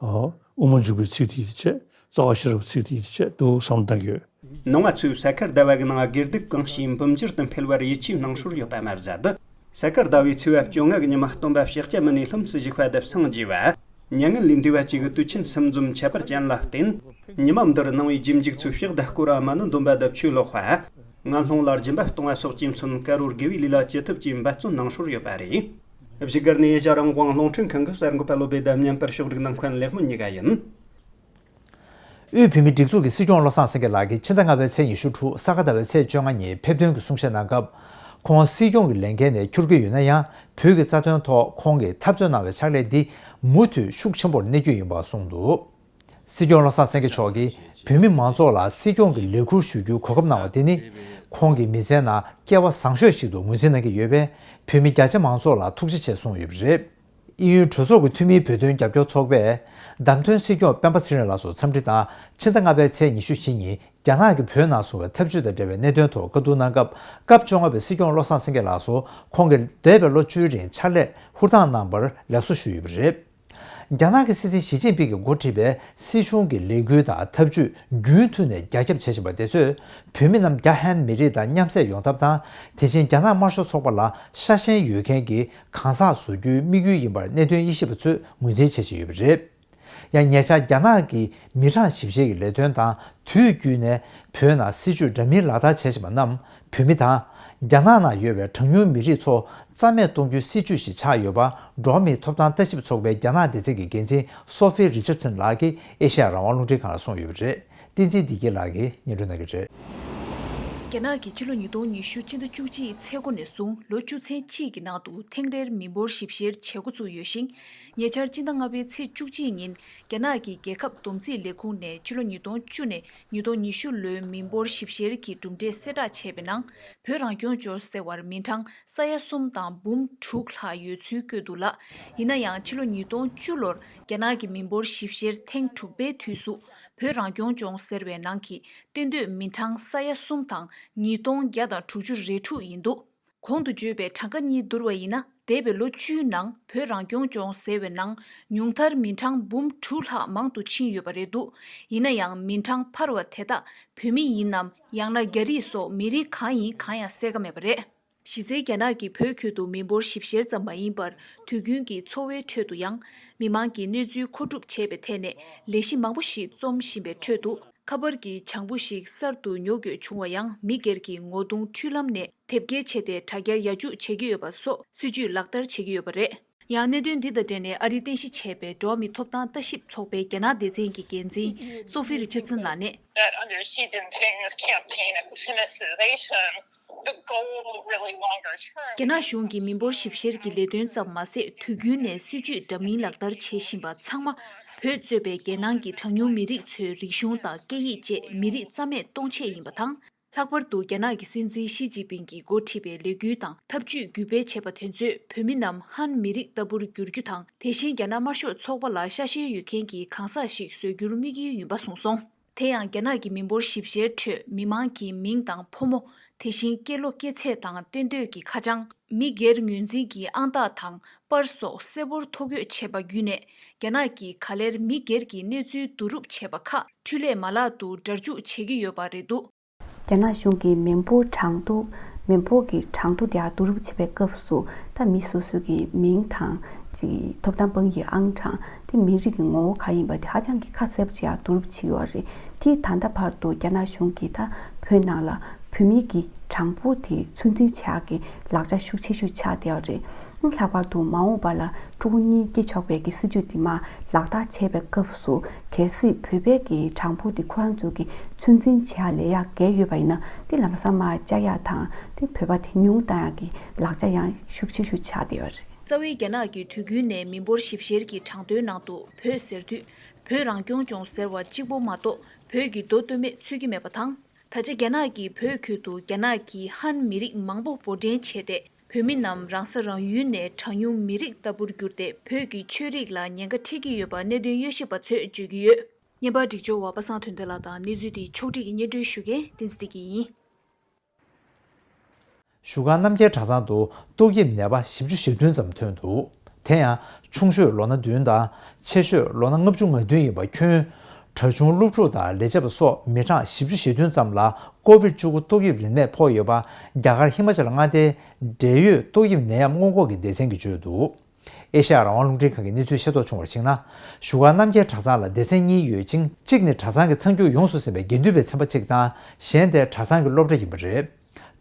ཨ། དབུ་མ་འཇུག་པའི་ཚིག་དེ་ཡིད་ཆེས། རྩ་བ་ཤེས་རབ་ཚིག་དེ་ཡིད་ཆེས་འདུག་བསམ་བཏང་གི་ཡོད། ནང་པ་ཚོས་ས་ག་ཟླ་བ་གི་ནང་དགེ་སྡིག་གང་བྱས་འབུམ་འགྱུར་དུ་འཕེལ་བར་ཡིད་ཆེས་གནང་སྲོལ་ཡོད་པ་མ་ཟད། ས་ག་ཟླ་བའི་ཚེས་པ་བཅོ་ལྔ་གི་ཉི་མ་སྟོན་པ་ཕྱག་རྒྱ་མི་ནུས་ལྷུམས་སུ་ཞུགས་པ་དང་སངས་རྒྱས་པ། མྱ་ངན་ལས་འདས་པ་བཅས་ཀྱི་དུས་ཆེན་གསུམ་འཛོམས་ཁྱད་པར་ཅན་ལ་བརྟེན། ཉི་མ་འདིར་ནང་པའི་རྗེས་འཇུག་ཚོས་ཕྱག་དང་སྐོར་ར་མ་ཎི་འདོན་པ་དང་ཆོས་ཀློག་པ། ངན་སློང་ལ་སྦྱིན་པ་གཏོང་བ་སོགས་ཀྱིས་མཚོན་དཀར་པོར་དགེ་བའི་ལས་ལ་ཅི་ཐུབ་ཀྱིས་འབད་བརྩོན་གནང་སྲོལ་ཡོད་པ་རེད། བཞུགས་སྒར་ནས་ཨེ་ཤ་རང་དབང་རླུང་འཕྲིན་ཁང་གི་གསར་འགོད་པ་བློ་བདེ་དང་བརྙན་པར་ཕྱོགས་སྒྲིག་གནང་མཁན་ལེགས་སྨོན་གཉིས་ཀ་ཡིན། དབུས་བོད་མིའི་སྒྲིག་འཛུགས་ཀྱི་སྲིད་སྐྱོང་བློ་བཟང་སེང་གེ་ལགས་ཀྱིས་ཕྱི་ཟླ་ལྔ་པའི་ཚེས་ཉི་ཤུ་དྲུག་ས་ག་ཟླ་བའི་ཚེས་བཅོ་ལྔ་ཉིན་ཕེབས་ཐོན་གྱི་གསུང་བཤད་གནང་སྐབས། ཁོང་སྲིད་སྐྱོང་གི་ལས་འགན་ནས་འཁྱུར་གྱི་ཡོད་ན་ཡང་བོད་ཀྱི་རྩ་དོན་ཐོག་ཁོང་གིས་འཐབ་རྩོད་གནང་བའི་ཕྱག་ལས་འདི་མུ་མཐུད་ཤུགས་ཆེན་པོར་གནས་རྒྱུ་ཡིན་པ་གསུངས་འདུག། སྲིད་སྐྱོང་བློ་བཟང་སེང་གེ་མཆོག་གིས་བོད་མི་མང་ཚོགས་ལ་སྲིད་སྐྱོང་གི་ལས་ཁུར་ཞུ་རྒྱུའི་གོ་སྐབས་གནང་བ་དེ་ནི་ཁོང་གི་མི་ཚེའི་ནང་སྐལ་བ་བཟང་ཤོས་ཤིག་ཏུ་ངོས་འཛིན་གནང་གི་ཡོད་པས་བོད་མི་བརྒྱ་ཆ་མང་ཚོགས་ལ་ཐུགས་རྗེ་ཆེ་གསུངས་ཡོད་པ་རེད། དབྱིན་ཡུལ་གྲོས་ཚོགས་ཀྱི་འཐུས་མིའི་བོད་དོན་རྒྱབ་སྐྱོར་ཚོགས་པས་བདམས་ཐོན་སྲིད་སྐྱོང་སྤེན་པ་ཚེ་རིང་ལགས་སུ་འཚམས་འདྲི་དང་ཕྱི་ཟླ་ལྔ་པའི་ཚེས་ཉི་ཤུ་བཞི་ཉིན་རྒྱ་ནག་གིས་བོད་ནང་བཟུང་བའི་འཐབ་ཇུས་དང་འབྲེལ་བའི་གནད་དོན་ཐོག་བཀའ་བསྡུར་གནང་སྐབས་སྐབས་བཅོ་ལྔ་པའི་སྲིད་སྐྱོང་བློ་བཟང་སེང་གེ་ལགས་སུ་ཁོང་གིས་འདས་པའི་ལོ་བཅུའི་རིང་ཕྱག་ལས་ཧུར་ཐག་གནང་བར་ལེགས་སོ་ཞུས་ཡོད་པ་རེད། རྒྱ་ནག་གི་སྲིད་འཛིན་ཞི་ཅིན་ཕིང་གིས་འགོ་ཁྲིད་པའི་སྲིད་གཞུང་གི་ལས་འགུལ་དང་ཐབས་ཇུས་རྒྱུན་མཐུད་ནས་རྒྱ་ཁྱབ་བྱེད་བཞིན་པ་དེ་ཚོས་བོད་མི་རྣམས་རྒྱ་ཧན་མི་རིགས་དང་མཉམ་བསྲེས་ཡོང་ཐབས་དང་། དེ་བཞིན་རྒྱ་ནག་དམར་ཤོག་ཚོགས་པ་ལ་ཤ་ཞེན་ཡོད་མཁན་གྱི་གང་ཟག་བཟོ་རྒྱུའི་དམིགས་ཡུལ་ཡིན་པར་གནད་དོན་དབྱེ་ཞིབ་པ་ཚོས་ངོས་འཛིན་བྱེད་བཞིན་ཡོད་པ་རེད། ཡང་ཉེ་ཆར་རྒྱ་ནག་གི་མི་གྲངས་ཞིབ་བཤེར་གྱི་ལས་དོན་དང་དུས་བརྒྱུད་ནས་བོད་ནང་སྲིད་ཇུས་འདྲ་མིན་ལག་བསྟར་བྱེད་བཞིན་པ་རྣམས་བོད་མི་དང་། རྒྱ་ནག་ནང་ཡོད་པའི་གྲངས་ཉུང་མི་རིགས་ཚོ་རྩ་མེད་གཏོང་རྒྱུའི་སྲིད་ཇུས་ཤིག་ཆགས་ཡོད་པ། འགྲོ་བ་མིའི་ཐོབ་ཐང་ལྟ་ཞིབ་ཚོགས་པའི་རྒྱ་ནག་སྡེ་ཚན་གྱི་འགན་འཛིན་སོ་ཧྥི་རི་ཆར་སན་ལགས་ཀྱིས་ཨེ་ཤ་ཡ་རང་དབང་རླུང་འཕྲིན་ཁང་ལ་གསུངས་ཡོད་པ་རེད། བསྟན་འཛིན་བདེ་སྐྱིད་ལགས་ཀྱིས་སྙན་སྒྲོན་གནང་གི་རེད། རྒྱ་ནག་གིས་ཕྱི་ལོ་ཉིས་སྟོང་ཉི་ཤུ་སྤྱི་ཟླ་བཅུ་གཅིག་ཚེས་འགོ་ནས་བཟུང་ལོ་བཅུ་ཚན་གཅིག་གི་ནང་དུ་ཐེངས་རེར་མི་འབོར་ཞིབ་བཤེར་བྱེད་འགོ་བཙུགས་ཡོད་ཞིང་། ཉེ་ཆར་སྤྱི་ཟླ་ལྔ་པའི་ཚེས་བཅུ་གཅིག་ཉིན་རྒྱ་ནག་གི་རྒྱལ་ཁབ་བསྡོམས་རྩིས་ལས་ཁུངས་ནས་ཕྱི་ལོ་ཉིས་སྟོང་བཅུ་ནས་ཉིས་སྟོང་ཉི་ཤུ་ལོའི་མི་འབོར་ཞིབ་བཤེར་གྱི་གྲུབ་འབྲས་གསལ་བསྒྲགས་བྱས་པའི་ནང་། བོད་རང་སྐྱོང་ལྗོངས་ཟེར་བར་མི་གྲངས་ས་ཡ་གསུམ་དང་འབུམ་དྲུག་ལྷག་ཡོད་ཚུལ་བཀོད་འདུག་ལ། ཡིན་ན་ཡང་ཕྱི་ལོ་ཉིས་སྟོང་བཅུ་ལོར་རྒྱ་ནག་གི་མི་འབོར་ཞིབ་བཤེར་ཐེངས་དྲུག་པའི་དུས་སུ་བོད་རང་སྐྱོང་ལྗོངས་ཟེར་བའི་ནང་གི་གཏན་སྡོད་མི་གྲངས་ས་ཡ་གསུམ་དང་ཉིས་སྟོང་བརྒྱ་དང་དྲུག་ཅུ་རེ་དྲུག་ཡིན་འདུག། གོང་དུ་བརྗོད་པའི་གྲངས་ཀ་གཉིས་བསྡུར་བ་ཡིན་ན། འདས་པའི་ལོ་བཅུའི་ནང་བོད་རང་སྐྱོང་ལྗོངས་ཟེར་བའི་ནང་ཉུང་མཐར་མི་གྲངས་འབུམ་དྲུག་ལྷག་མང་དུ་ཕྱིན་ཡོད་པ་རེད་འདུག། ཡིན་ན་ཡང་མི་གྲངས་འཕར་བ་དེ་དག་བོད་མི་ཡིན་ནམ། ཡང་ན་རྒྱ་རིགས་སོགས་མི་རིགས་གང་ཡིན་གང་ཡང་གསལ་ཁ་མེད་པ་རེད། གཞི་རྩའི་རྒྱ་ནག་གིས་བོད་ཁུལ་དུ་མི་འབོར་ཞིབ་བཤེར་ཙམ་མ་ཡིན་པར། དུས་རྒྱུན་གྱི་འཚོ་བའི་ཁྲོད་དུ་ཡང་མི་མང་གི་གནས་ཚུལ་མཁོ་སྒྲུབ་བྱེད་པའི་ཐད་ནས་ལས་གཞི་མང་པོ་ཞིག་རྩོམ་བཞིན་པའི་ཁྲོད་དུ། ཁ་པར་གྱི་བྱང་བུ་ཞིག་གསར་དུ་ཉོ་དགོས་བྱུང་བ་ཡང་མི་སྒེར་གྱི་ངོ་རྡུང་འཕྲུལ་ལམ་ནས་དེབ་སྐྱེལ་བྱས་ཏེ་དྲ་རྒྱར་ཡར་འཇུག་བྱེད་ཀྱི་ཡོད་པ་སོགས་སྲིད་ཇུས་ལག་བསྟར་བྱེད་ཀྱི་ཡོད་པ་རེད། ཡང་གནད་དོན་འདི་དང་འབྲེལ་ནས་ཨ་རིའི་རྟེན་གཞི་བྱས་པའི་འགྲོ་བ་མིའི་ཐོབ་ཐང་ལྟ་ཞིབ་ཚོགས་པའི་རྒྱ་ནག་སྡེ་ཚན་གྱི་འགན་འཛིན་སོ་ཕི་རི་ཆར་སན་ལགས་ནས། That under Xi Jinping's campaign of sinicization, the goal really longer term རྒྱ་ནག་གཞུང་གིས་མི་འབོར་ཞིབ་བཤེར་གྱི་ལས་དོན་ཙམ་མ་ཟད། དུས་རྒྱུན་ནས་སྲིད་ཇུས་འདྲ་མིན་ལག་བསྟར་བྱེད་བཞིན་པ་ཚང་མ་བོད་གཙོས་པའི་རྒྱལ་ནང་གི་གྲངས་ཉུང་མི་རིགས་ཚོའི་རིག་གཞུང་དང་སྐད་ཡིག་བཅས་མི་རིགས་རྩ་མེད་གཏོང་ཆེད་ཡིན་པ་དང་། ལྷག་པར་དུ་རྒྱ་ནག་གི་སྲིད་འཛིན་ཞི་ཅིན་ཕིང་གིས་འགོ་ཁྲིད་པའི་ལས་འགུལ་དང་ཐབས་ཇུས་བརྒྱུད་སྤེལ་བྱས་པ་དེ་ཚོས་བོད་མི་རྣམས་ཧན་མི་རིགས་ལྟ་བུར་འགྱུར་རྒྱུ་དང་། དེ་བཞིན་རྒྱ་ནག་དམར་ཤོག་ཚོགས་པ་ལ་ཤ་ཞེན་ཡོད་མཁན་གྱི་གང་ཟག་ཞིག་བཟོ་རྒྱུར་དམིགས་ཡུལ་ཡིན་པ་གསུངས་སོང་། དེ་ཡང་རྒྱ་ནག་གི་མི་འབོར་ཞིབ་བཤེར་ཁྲོད་མི་མང་གི་མིང་དང་ཕོ་མོ། དེ་བཞིན་སྐྱེས་ལོ་སྐྱེས་ཚེས་དང་གཏན་སྡོད་ཀྱི་ཁ་བྱང་། མི་སྒེར་ངོས་འཛིན་གྱི་ཨང་རྟགས་དང་པར་སོགས་གསལ་པོར་ཐོ་འགོད་བྱས་པ་བརྒྱུད་ནས་རྒྱ་ནག་གིས་ག་ལེར་མི་སྒེར་གྱི་གནས་ཚུལ་བསྡུ་རུབ་བྱས་པ་ཁག་འཕྲུལ་ལས་མ་ལག་ཏུ་སྒྲར་འཇུག་བྱེད་ཀྱི་ཡོད་པ་རེད་འདུག། རྒྱ་ནག་གཞུང་གིས་མི་འབོར་གྲངས་ཐོ། མི་འབོར་གྱི་གྲངས་ཐོ་དེ་ཡང་བསྡུ་རུབ་བྱེད་པའི་སྐབས་སུ་ད་མི་སོ་སོ་གི་མིང་དང་། ཅིག་ཐོབ་ཐང་དཔང་ཡིག་ཨང་གྲངས། དེ་མི་རིགས་ཀྱི་ངོ་བོ་ག་ཡིན་པ་དེ་ཧ་ཅང་གི་ཁ་གསལ་པོ་ཅིག་ཡང་བསྡུ་རུབ་བྱས་ཡོད་རེད། དེས་ད་ལྟ་བར་དུ་རྒྱ་ནག་གཞུང་གིས་ད་བོད་ནང་ལ་བོད་མི་གི་གྲངས་འབོར་དེ་ཚོད་འཛིན་བྱེད་ཡག་གི་ལག་ཆ་ཤུགས་ཆེ་ཤོས་ཆགས་བསྡད་ཡོད་རེད། ལྷག་པར་དུ་མ་འོངས་པ་ལ་ཕྲུ་གུ་གཉིས་སྐྱེ་ཆོག་པའི་གི་སྲིད་ཇུས་དེ་མར་ལག་བསྟར་བྱས་པའི་སྐབས་སུ། གལ་སྲིད་བོད་པའི་གི་གྲངས་འབོར་དེ་ཁོ་རང་ཚོ་གི་ཚོད་འཛིན་བྱེད་ཡག་ལས་ཡག་བརྒལ་ཡོད་པ་ཡིན་ན། དེ་ལམ་སང་མར་བཅག་ཡག་དང་། དེ་བོད་པ་དེ་ཉུང་བཏང་ཡག་གི་ལག་ཆ་ཡང་ཤུགས་ཆེ་ཤོས་ཆགས་བསྡད་ཡོད་རེད། རྩ་བའི་རྒྱ་ནག་གིས་དུས་རྒྱུན་ནས་མི་འབོར་ཞིབ་བཤེར་གྱི་གྲངས་ཐོའི་ནང་དུ་བོད་ཟེར་དུས། བོད་རང་སྐྱོང་ལྗོངས་ཟེར་བ་གཅིག་པོ་མ་གཏོགས་བོད་ཀྱི་མདོ་སྟོད་སྨད་ཚུད་ཀྱི་མེད་པ་དང་། ད་ཆ་རྒྱ་ནག་གིས་བོད་ཁུལ་དུ་རྒྱ་ནག་གི་ཧན་མི་རིགས་མང་པོ་འབོར་འདྲེན་བྱས་ཏེ། བོད་མི་རྣམས་རང་ས་རང་ཡུལ་ནས་གྲངས་ཉུང་མི་རིགས་ལྟ་བུར་གྱུར་ཏེ། བོད་ཀྱི་ཆོས་རིག་ལ་ཉེན་ཁ་འཕྲད་ཀྱི་ཡོད་པ་གནད་དོན་དབྱེ་ཞིབ་པ་ཚོས་བརྗོད་ཀྱི་ཡོད། བརྙན་པར་སྒྲིག་སྦྱོར་བ་པ་སངས་དོན་ལྡན་ལགས་དང་། གནས་ཚུལ་འདི་ཕྱོགས་སྒྲིག་གིས་སྙན་སྒྲོན་ཞུ་མཁན་བསྟན་འཛིན་བདེ་སྐྱིད་ཡིན། བཞུགས་སྒར་རྣམ་རྒྱལ་གྲྭ་ཚང་དུ་ཏོག་དབྱིབས་ནད་པ་བཞི་བཅུ་ཞེ་བདུན་ཙམ་ཐོན་འདུག། དེ་ཡང་ཆུང་ཤོས་ལོ་ན་བདུན་དང་ཆེ་ཤོས་ལོ་ན་ལྔ་བཅུ་ང་བདུན་ཡིན་པ་ཁྱོན། གྲྭ་ཆུང་སློབ་ཕྲུག་དང་ལས་བྱེད་པ་སོགས་མི་གྲངས་བཞི་བཅུ་ཞེ་བདུན་ཙམ་ལ་ཀོ་བིད་བཅུ་དགུ་ཏོག་དབྱིབས་རིམས་ནད་ཕོག་ཡོད་པ། རྒྱ་གར་ཧི་མ་ཅལ་མངའ་སྡེའི་འབྲེལ་ཡོད་ཏོག་དབྱིབས་ནད་ཡམས་སྔོན་འགོག་གི་སྡེ་ཚན་གྱིས་བརྗོད་འདུག། ཨེ་ཤ་ཡ་རང་དབང་རླུང་འཕྲིན་ཁང་གི་གནས་ཚུལ་ཤེས་རྟོགས་བྱུང་བར་གཞིགས་ན། བཞུགས་སྒར་རྣམ་རྒྱལ་གྲྭ་ཚང་ལ་སྡེ་ཚན་གཉིས་ཡོད་ཅིང་། གཅིག་ནི་གྲྭ་ཚང་གི་མཚང་རྒྱུག་ཡོངས་སུ་ཟིན་པའི་དགེ་འདུན་པའི་ཚན་པ་གཅིག་དང་། གཞན་དེ་གྲྭ་ཚང་གི་སློབ་གྲྭ་ཡིན་པ་རེད།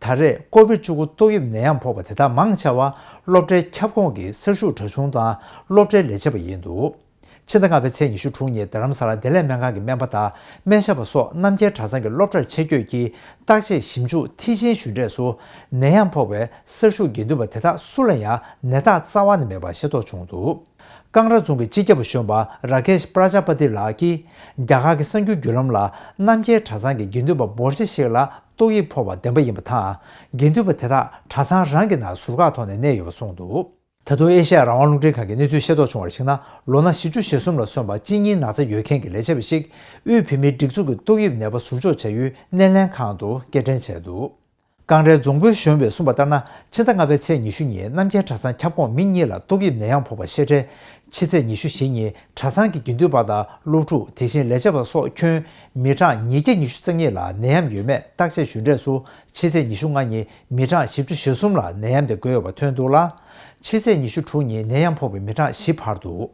ད་རེས་ཀོ་བིད་བཅུ་དགུ་ཏོག་དབྱིབས་ནད་ཡམས་ཕོག་པ་དེ་དག་མང་ཆེ་བ་སློབ་གྲྭའི་ཁྱབ་ཁོངས་ཀྱི་གསར་ཞུགས་གྲྭ་ཆུང་དང་སློབ་གྲྭའི་ལས་བྱེད་པ་ཡིན་འདུག་ཕྱི་ཟླ་ལྔ་པའི་ཚེས་ཉི་ཤུ་དྲུག་ཉིན་རྡ་རམ་ས་ལ་བདེ་ལེགས་སྨན་ཁང་གི་སྨན་པ་དང་སྨན་ཞབས་པ་སོགས་རྣམ་རྒྱལ་གྲྭ་ཚང་གི་སློབ་གྲྭར་ཆེད་བསྐྱོད་ཀྱིས་བརྟག་དཔྱད་ཞིབ་འཇུག་མཐིལ་ཕྱིན་ཞུས་འབྲས་སུ། ནད་ཡམས་ཕོག་པའི་གསར་ཞུགས་དགེ་འདུན་པ་དེ་དག་སུ་ལ་ཡང་ནད་རྟགས་རྩ་བ་ནས་མེད་པ་ཤེས་རྟོགས་བྱུང་འདུག་ཀང་ར་རྫོང་གི་སྤྱི་ཁྱབ་གཞོན་པ་ར་ཀེཤ་པྲ་ཇཱ་པ་ཏི་ལགས་ཀྱིས། རྒྱ་གར་གྱི་གསར་འགྱུར་བརྒྱུད་ལམ་ལ་རྣམ་རྒྱལ་གྲྭ་ཚང་གི་དགེ་འདུན་པ་འབོར་ཆེ་ཞིག་ལ་ཏོག་དབྱིབས་ཕོག་པ་བདེན་པ་ཡིན་པ་དང་། དགེ་འདུན་པ་དེ་དག་གྲྭ་ཚང་རང་གི་ནང་ཟུར་བཀག་ཐོག་ནས་གནས་ཡོད་པ་གསུངས་འདུག་ད་དུང་ཨེ་ཤ་ཡ་རང་དབང་རླུང་འཕྲིན་ཁང་གི་གནས་ཚུལ་ཤེས་རྟོགས་བྱུང་བར་གཞིགས་ན། ལོ་ན་བཞི་བཅུ་ཞེ་གསུམ་ལ་སོན་པ་གཅིན་སྙིའི་ན་ཚ་ཡོད་མཁན་གྱི་ལས་བྱེད་པ་ཞིག་དབུས་བོད་མིའི་སྒྲིག་འཛུགས་ཀྱི་ཏོག་དབྱིབས་ནད་པ་ཟུར་འཇོག་བྱ་ཡུལ་སྣེ་ལེན་ཁང་དུ་སྐྱེལ་འདྲེན་བྱས་འདུག་ཀང་རའི་རྫོང་དཔོན་གཞོན་པས་གསུངས་པ་ལྟར་ན། ཕྱི་ཟླ་ལྔ་པའི་ཚེས་ཉི་ཤུ་ཉིན་རྣམ་རྒྱལ་གྲྭ་ཚང་ཁྱབ་ཁོངས་མི་གཉིས་ལ་ཏོག་དབྱིབས་ནད་ཡམས་ཕོག་པ་ཤེས་འཕྲལ། ཕྱི་ཚེས་ཉི་ཤུ་བཞི་ཉིན་གྲྭ་ཚང་གི་དགེ་འདུན་པ་དང་སློབ་ཕྲུག་དེ་བཞིན་ལས་བྱེད་པ་སོགས་ཁྱོན་མི་གྲངས་ཉིས་བརྒྱ་ཉི་ཤུ་རྩ་གཉིས་ལ་ནད་ཡམས་ཡོད་མེད་བརྟག་དཔྱད་ཞུས་འབྲས་སུ། ཕྱི་ཚེས་ཉི་ཤུ་ལྔ་ཉིན་མི་གྲངས་བཞི་བཅུ་ཞེ་གསུམ་ལ་ནད་ཡམས་དེ་འགོས་ཡོད་པ་ཐོན་འདུག་ལ། ཕྱི་ཚེས་ཉི་ཤུ་དྲུག་ཉིན་ནད་ཡམས་ཕོག་པའི་མི་གྲངས་བཞི་འཕར་འདུག་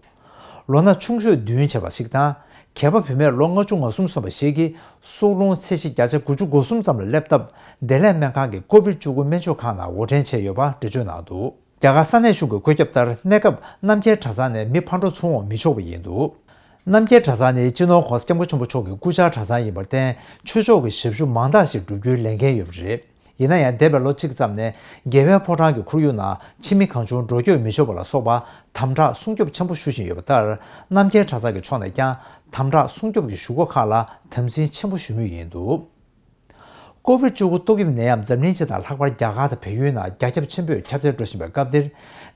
ལོ་ན་ཆུང་ཤོས་བདུན་བྱས་པ་ཞིག་དང་། གད་པ་བུད་མེད་ལོ་ལྔ་བཅུ་ང་གསུམ་སོན་པ་ཞིག་གིས་སྲོག་རླུང་ཚད་གཞི་བརྒྱ་ཆ་དགུ་བཅུ་གོ་གསུམ་ཙམ་ལ་སླེབས་སྟབས། བདེ་ལེགས་སྨན་ཁང་གི་ཀོ་བིད་བཅུ་དགུ་སྨན་བཅོས་ཁང་ནང་འགོ་འདྲེན་བྱས་ཡོད་པ་འགྲེལ་བརྗོད་གནང་འདུག་རྒྱ་གར་ས་གནས་གཞུང་གི་བཀོད་ཁྱབ་ལྟར། གནས་སྐབས་རྣམ་རྒྱལ་གྲྭ་ཚང་ནས་མི་ཕར་འགྲོ་ཚུར་འོང་མི་ཆོག་པ་ཡིན་འདུག་རྣམ་རྒྱལ་གྲྭ་ཚང་ནི་སྤྱི་ནོར་༧གོང་ས་༧སྐྱབས་མགོན་ཆེན་པོ་མཆོག་གི་སྐུ་བཅར་གྲྭ་ཚང་ཡིན་པར་བརྟེན། ཆོས་ཕྱོགས་ཀྱི་ཞབས་ཞུ་མང་དག་ཞིག་བསྒྲུབ་རྒྱུའི་ལས་འགན་ཡོད་པ་རེད། ཡིན་ན་ཡང་། འདས་པའི་ལོ་གཅིག་ཙམ་ནས་རྒྱལ་བའི་ཕོ་བྲང་གི་ཁོར་ཡུག་ནང་ཕྱི་མི་གང་བྱུང་འགྲོ་སྐྱོད་མི་ཆོག་པ་ལ་སོགས་པ་དམ་དྲག་སྲུང་སྐྱོབ་ཆེན་པོ་ཞུ་བཞིན་ཡོད་པ་ལྟར། རྣམ་རྒྱལ་གྲྭ་ཚང་གི་ཕྱོགས་ནས་ཀྱང་དམ་དྲག་སྲུང་སྐྱོབ་ཀྱི་ཞུ་སྒོ་ཁག་ལ་དམ་འཛིན་ཆེན་པོ་ཞུ་མུས་ཡིན་འདུག་ཀོ་བིད་བཅུ་དགུ་ཏོག་དབྱིབས་ནད་ཡམས་འཛམ་གླིང་སྤྱི་དང་ལྷག་པར་རྒྱ་གར་དང་བལ་ཡུལ་ནང་རྒྱ་ཁྱབ་ཆེན་པོས་ཁྱབ་གདལ་འགྲོ་བཞིན་པའི་སྐབས་འདིར།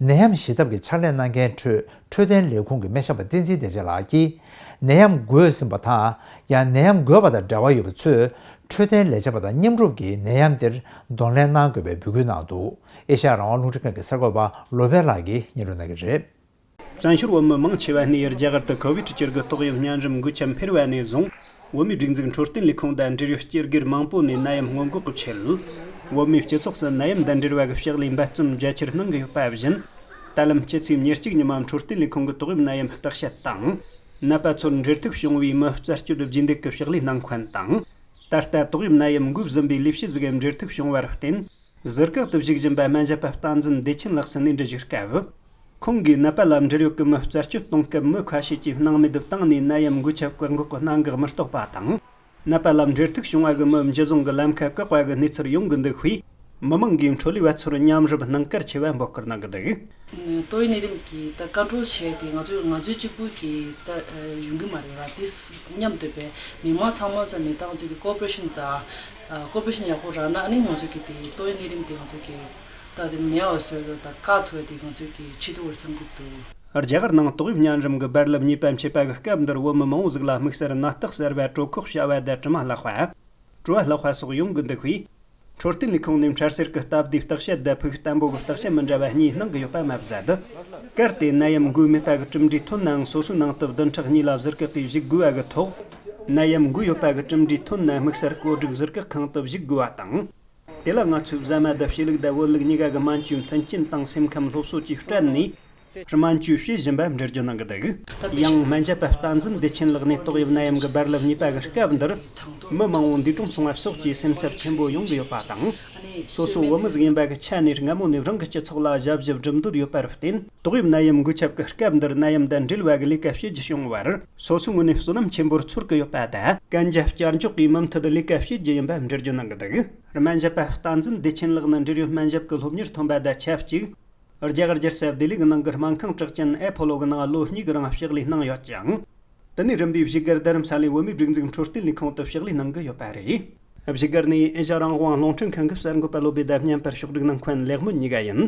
ནད་ཡམས་ཞི་ཐབས་ཀྱི་ཕྱག་ལས་གནང་མཁན་ཁྲོད། འཕྲོད་བསྟེན་ལས་ཁུངས་ཀྱི་སྨན་ཞབས་པ་བསྟན་འཛིན་བདེ་ཆེན་ལགས་ཀྱིས། ནད་ཡམས་འགོས་ཟིན་པ་དང་། ཡང་ནད་ཡམས་འགོས་པ་དང་འབྲེལ་བ་ཡོད་པ་ཚོས། འཕྲོད་བསྟེན་ལས་བྱེད་པ་དང་མཉམ་རུབ་ཀྱིས་ནད་ཡམས་འདིར་གདོང་ལེན་གནང་དགོས་པའི་འབོད་སྐུལ་གནང་འདུག་ཨེ་ཤ་ཡ་རང་དབང་རླུང་འཕྲིན་ཁང་གི་གསར་འགོད་པ་བློ་བྷེ་ལགས་ཀྱིས་སྙན་སྒྲོན་གནང་གི་རེད། བཙན་བྱོལ་བོད་མི་མང་ཆེ་བ་ནས་རྒྱ་གར་དུ་ཁོ་བིད་བཅུ་དགུ་ཏོག་དབྱིབས་གཉན་རིམས་འགོས་ཁྱབ་འཕེལ་བ་ནས་བཟུང་། བོད་མིའི་སྒྲིག་འཛུགས་འཕྲོད་བསྟེན་ལས་ཁུངས་དང་འབྲེལ་ཡོད་སྤྱི་སྒེར་མང་པོ་ནས་ནད་ཡམས་སྔོན་འགོག་གི་ཆེད། བོད་མིའི་སྤྱི་ཚོགས་སུ་ནད་ཡམས་དང་འབྲེལ་བ་གི་ཕྱག་ལས་འབད་བརྩོན་རྒྱ་ཆེར་གནང་གི་ཡོད་པ་བཞིན། ད་ལམ་སྤྱི་ཚེས་ཉེར་གཅིག་ཉི་མ་འཕྲོད་བསྟེན་ལས་ཁུངས་ཀྱི་ཏོག་དབྱིབས་ནད་ཡམས་བརྟག་དཔྱད་དང་། ནད་པ་ཚོར་འབྲེལ་མཐུད་བྱུང་བའི་མི་རྩད་གཅོད་རྒྱུན་ལྡན་གྱི་ཕྱག་ལས་གནང་མཁན་དང་། ད་ལྟ་ཏོག་དབྱིབས་ནད་ཡམས་འགོས་ཟིན་པའི་ལས་བྱེད་ཟིག་གི་འབྲེལ་མཐུད་བྱུང་བར་བརྟེན། ཟུར་བཀག་ཏུ་བཞུགས་བཞིན་པ་སྨན་ཞབས་པ་བསྟན་འཛིན་བདེ་ཆེན་ལགས་སུ་གནས་འདྲི་ཞུས་སྐབས། ཁོང་གིས་ནད་པ་ལ་འབྲེལ་ཡོད་ཀྱི་མི་རྩད་གཅོད་གཏོང་སྐབས་མི་ཁ་ཤས་ཀྱིས་སྣང་མེད་དུ་བཏང་ནས་ནད་ཡམས་འགོས་ཁྱབ་བཀག་འགོག་གི་གནད་འགག་མི་རྟོགས་པ་དང་། ནད་པ་ལ་འབྲེལ་མཐུད་བྱུང་བ་གི་མི་འཇུ་བཟུང་གི་ལམ་ཁ་བཀག་པ་གི་གནས་ཚུལ་ཡོང་གི་འདུག་ཤུས། མི་མང་གིས་འཕྲོ་ལས་པ་ཚོར་མཉམ་རུབ་གནང་གལ་ཆེ་བ་འབོད་སྐུལ་གནང་གི་འདུག་ཏོག་དབྱིབས་ནད་རིམས་ཀྱིས་ད་ཀོན་ཊོལ་བྱས་ཏེ་ང་ཚོས་ང་ཚོའི་གཅིག་པུ་གིས་ད་ཡོང་གི་མ་རེད་བ། དེ་མཉམ་དུ་བས་མི་མང་ཚང་མ་ཚོ་ནས་ད་ང་ཚོས་ཀྱི་ཀོ་པ་རེ་ཤན་དང་ཀོ་པ་རེ་ཤན་ཡག་པོ་རག་ན། ཨ་ནི་ང་ཚོས་ཀྱི་དེ་ཏོག་དབྱིབས་ནད་རིམས་དེ་ང་ཚོས་ཀྱི་ད་དེ་མེད་པ་བཟོས་ཏེ་ད་བཀག་ཐུབ་པ་དེ་ང་ཚོས་ཀྱི་བྱེད་ཐུབ་པར་བསམ་གྱི་འདུག་རྒྱ་གར་ནང་ཏོག་དབྱིབས་གཉན་རིམས་ཀྱི་རྦ་རླབས་གཉིས་པ་མཆེད་པ་གི་སྐབས་འདིར་བོད་མི་མང་བོ་ཟིག་ལ་དམིགས་བསལ་ནད་རྟགས་གསར་པ་གྲོད་ཁོག་བྱ་བ་དང་དྲི་མ་ལྷག་པ། བྲོ་བ་ལྷག་པ་སོགས་ཡོང་གི་འདུག་ཤུས། འཕྲོད་བསྟེན་ལས་ཁུངས་ནས་འཕྲལ་སེལ་གྱི་སྟབས་བདེའི་བརྟག་དཔྱད་དང་ཕུགས་བརྟན་པོ་གི་བརྟག་དཔྱད་མི་འདྲ་བ་གཉིས་གནང་གི་ཡོད་པ་མ་ཟད། གལ་ཏེ་ནད་ཡམས་འགོས་མེད་པ་གི་གྲུབ་འབྲས་ཐོན་ནའང་སོ་སོའི་ནང་དུ་བདུན་ཕྲག་གཉིས་ལ་ཟུར་བཀག་གིས་བཞུགས་དགོས་པ་གི་ཐོག་ནད་ཡམས་འགོས་ཡོད་པ་གི་གྲུབ་འབྲས་ཐོན་ན་དམིགས་བསལ་བཀོད་སྒྲིག་ཟུར་བཀག་ཁང་དུ་བཞུགས་དགོས་པ་དང་། དེ་ལ་ང་ཚོས་གཟའ་མ་དང་ཕྱི་ལུགས་དང་བོད་ལུགས་གཉིས་ཀ་གི་སྨན་བཅོས་མཐུན་རྐྱེན་དང་སེམས་ཁམས་སློབ་གསོ་བཅས་སྤྲད་ནས། སྨན་བཅོས་བྱེད་བཞིན་པ་འགྲེལ་བརྗོད་གནང་གི་འདུག་ཡང་སྨན་ཞབས་པ་བསྟན་འཛིན་བདེ་ཆེན་ལགས་ནས་ཏོག་དབྱིབས་ནད་ཡམས་ཀྱི་རྦ་རླབས་གཉིས་པ་གི་སྐབས་འདིར། མི་མང་བོ་འདས་གྲོངས་སོང་བ་སོགས་ཀྱི་སེམས་འཚབ་ཆེན་པོ་ཡོང་གི་ཡོད་པ་དང་། སོ་སོ་བོད་མི་ཟིག་ཡིན་པ་གི་ཆ་ནས་སྔ་མོ་ནས་རང་གི་སྤྱི་ཚོགས་ལ་ཞབས་ཞུ་སྒྲུབ་འདོད་ཡོད་པར་བརྟེན། ཏོག་དབྱིབས་ནད་ཡམས་འགོས་ཁྱབ་ཀྱི་སྐབས་འདིར་ནད་ཡམས་དང་འབྲེལ་བ་གི་ལས་ཀ་བྱེད་རྒྱུ་བྱུང་བར། སོ་སོའི་ངོས་ནས་བསོད་ནམས་ཆེན་པོར་ཚོར་གི་ཡོད་པ་དང་། གན་རྒྱ་བསྐྱར་འཇོག་གིས་མུ་མཐུད་ལས་ཀ་བྱེད་རྒྱུ་ཡིན་པ་འགྲེལ་བརྗོད་གནང་གི་འདུག་སྨན་ཞབས་པ་བསྟན་འཛིན་བདེ་ཆེན་ལགས་ནི་འབྲེལ་ཡོད་སྨན་ཞབས་ཀྱི་སློབ་གཉེར་ཐོན་པ་དང་ཆབས་ཅིག་རྒྱ་གར་རྒྱལ་ས་ལྡི་ལི་གི་ནང་གི་སྨན་ཁང་གྲགས་ཅན་ཨེ་ཕོ་ལོ་གི་ནང་ལོ་གཉིས་ཀྱི་རིང་ཕྱག་ལས་གནང་ཡོད་ཅིང་། དེ་ནས་རིམ་པས་བཞུགས་སྒར་རྡ་རམ་ས་ལའི་བོད་མིའི་སྒྲིག་འཛུགས་འཕྲོད་བསྟེན་ལས་ཁུངས་དུ་ཕྱག་ལས་གནང་གི་ཡོད་པ་རེད། བཞུགས་སྒར་ནས་ཨེ་ཤ་ཡ་རང་དབང་རླུང་འཕྲིན་ཁང་གི་གསར་འགོད་པ་བློ་བྷེ་དང་བརྙན་པར་ཕྱོགས་སྒྲིག་གནང་མཁན་ལེགས་སྨོན་གཉིས་ཀ་ཡིན།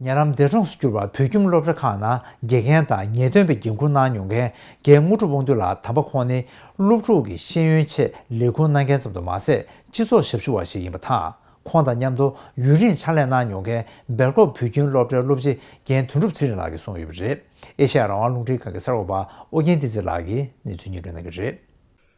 ཉེ་ལམ་འདས་གྲོངས་སུ་གྱུར་པ་བོད་ཁྱིམ་སློབ་གྲྭ་ཁག་ནང་དགེ་རྒན་དང་ངེས་སྟོན་པའི་འགན་འཁུར་གནང་མྱོང་མཁན་རྒན་དངོས་གྲུབ་དབང་འདུས་ལགས། དམ་པ་ཁོང་ནི་སློབ་ཕྲུག་གི་ཤེས་ཡོན་ཆེད་ལས་ཁུར་གནང་མཁན་ཙམ་དུ་མ་ཟད། སྤྱི་ཚོགས་ཞབས་ཞུ་བ་ཞིག་ཡིན་པ་དང་། ཁོང་དང་མཉམ་དུ་ཡུན་རིང་ཕྱག་ལས་གནང་མྱོང་མཁན་སྦེལ་ཀོབ་བོད་ཁྱིམ་སློབ་གྲྭའི་སློབ་སྤྱི་རྒན་དོན་གྲུབ་ཚེ་རིང་ལགས་ཀྱིས་གསུངས་ཡོད་པ་རེད། ཨེ་ཤ་ཡ་རང་དབང་རླུང་འཕྲིན་ཁང་གི་གསར་འགོད་པ་ཨོ་རྒྱན་བསྟན་འཛིན་ལགས་ཀྱིས་གནས་ཚུལ་སྙན་སྒྲོན་གནང་གི་རེད།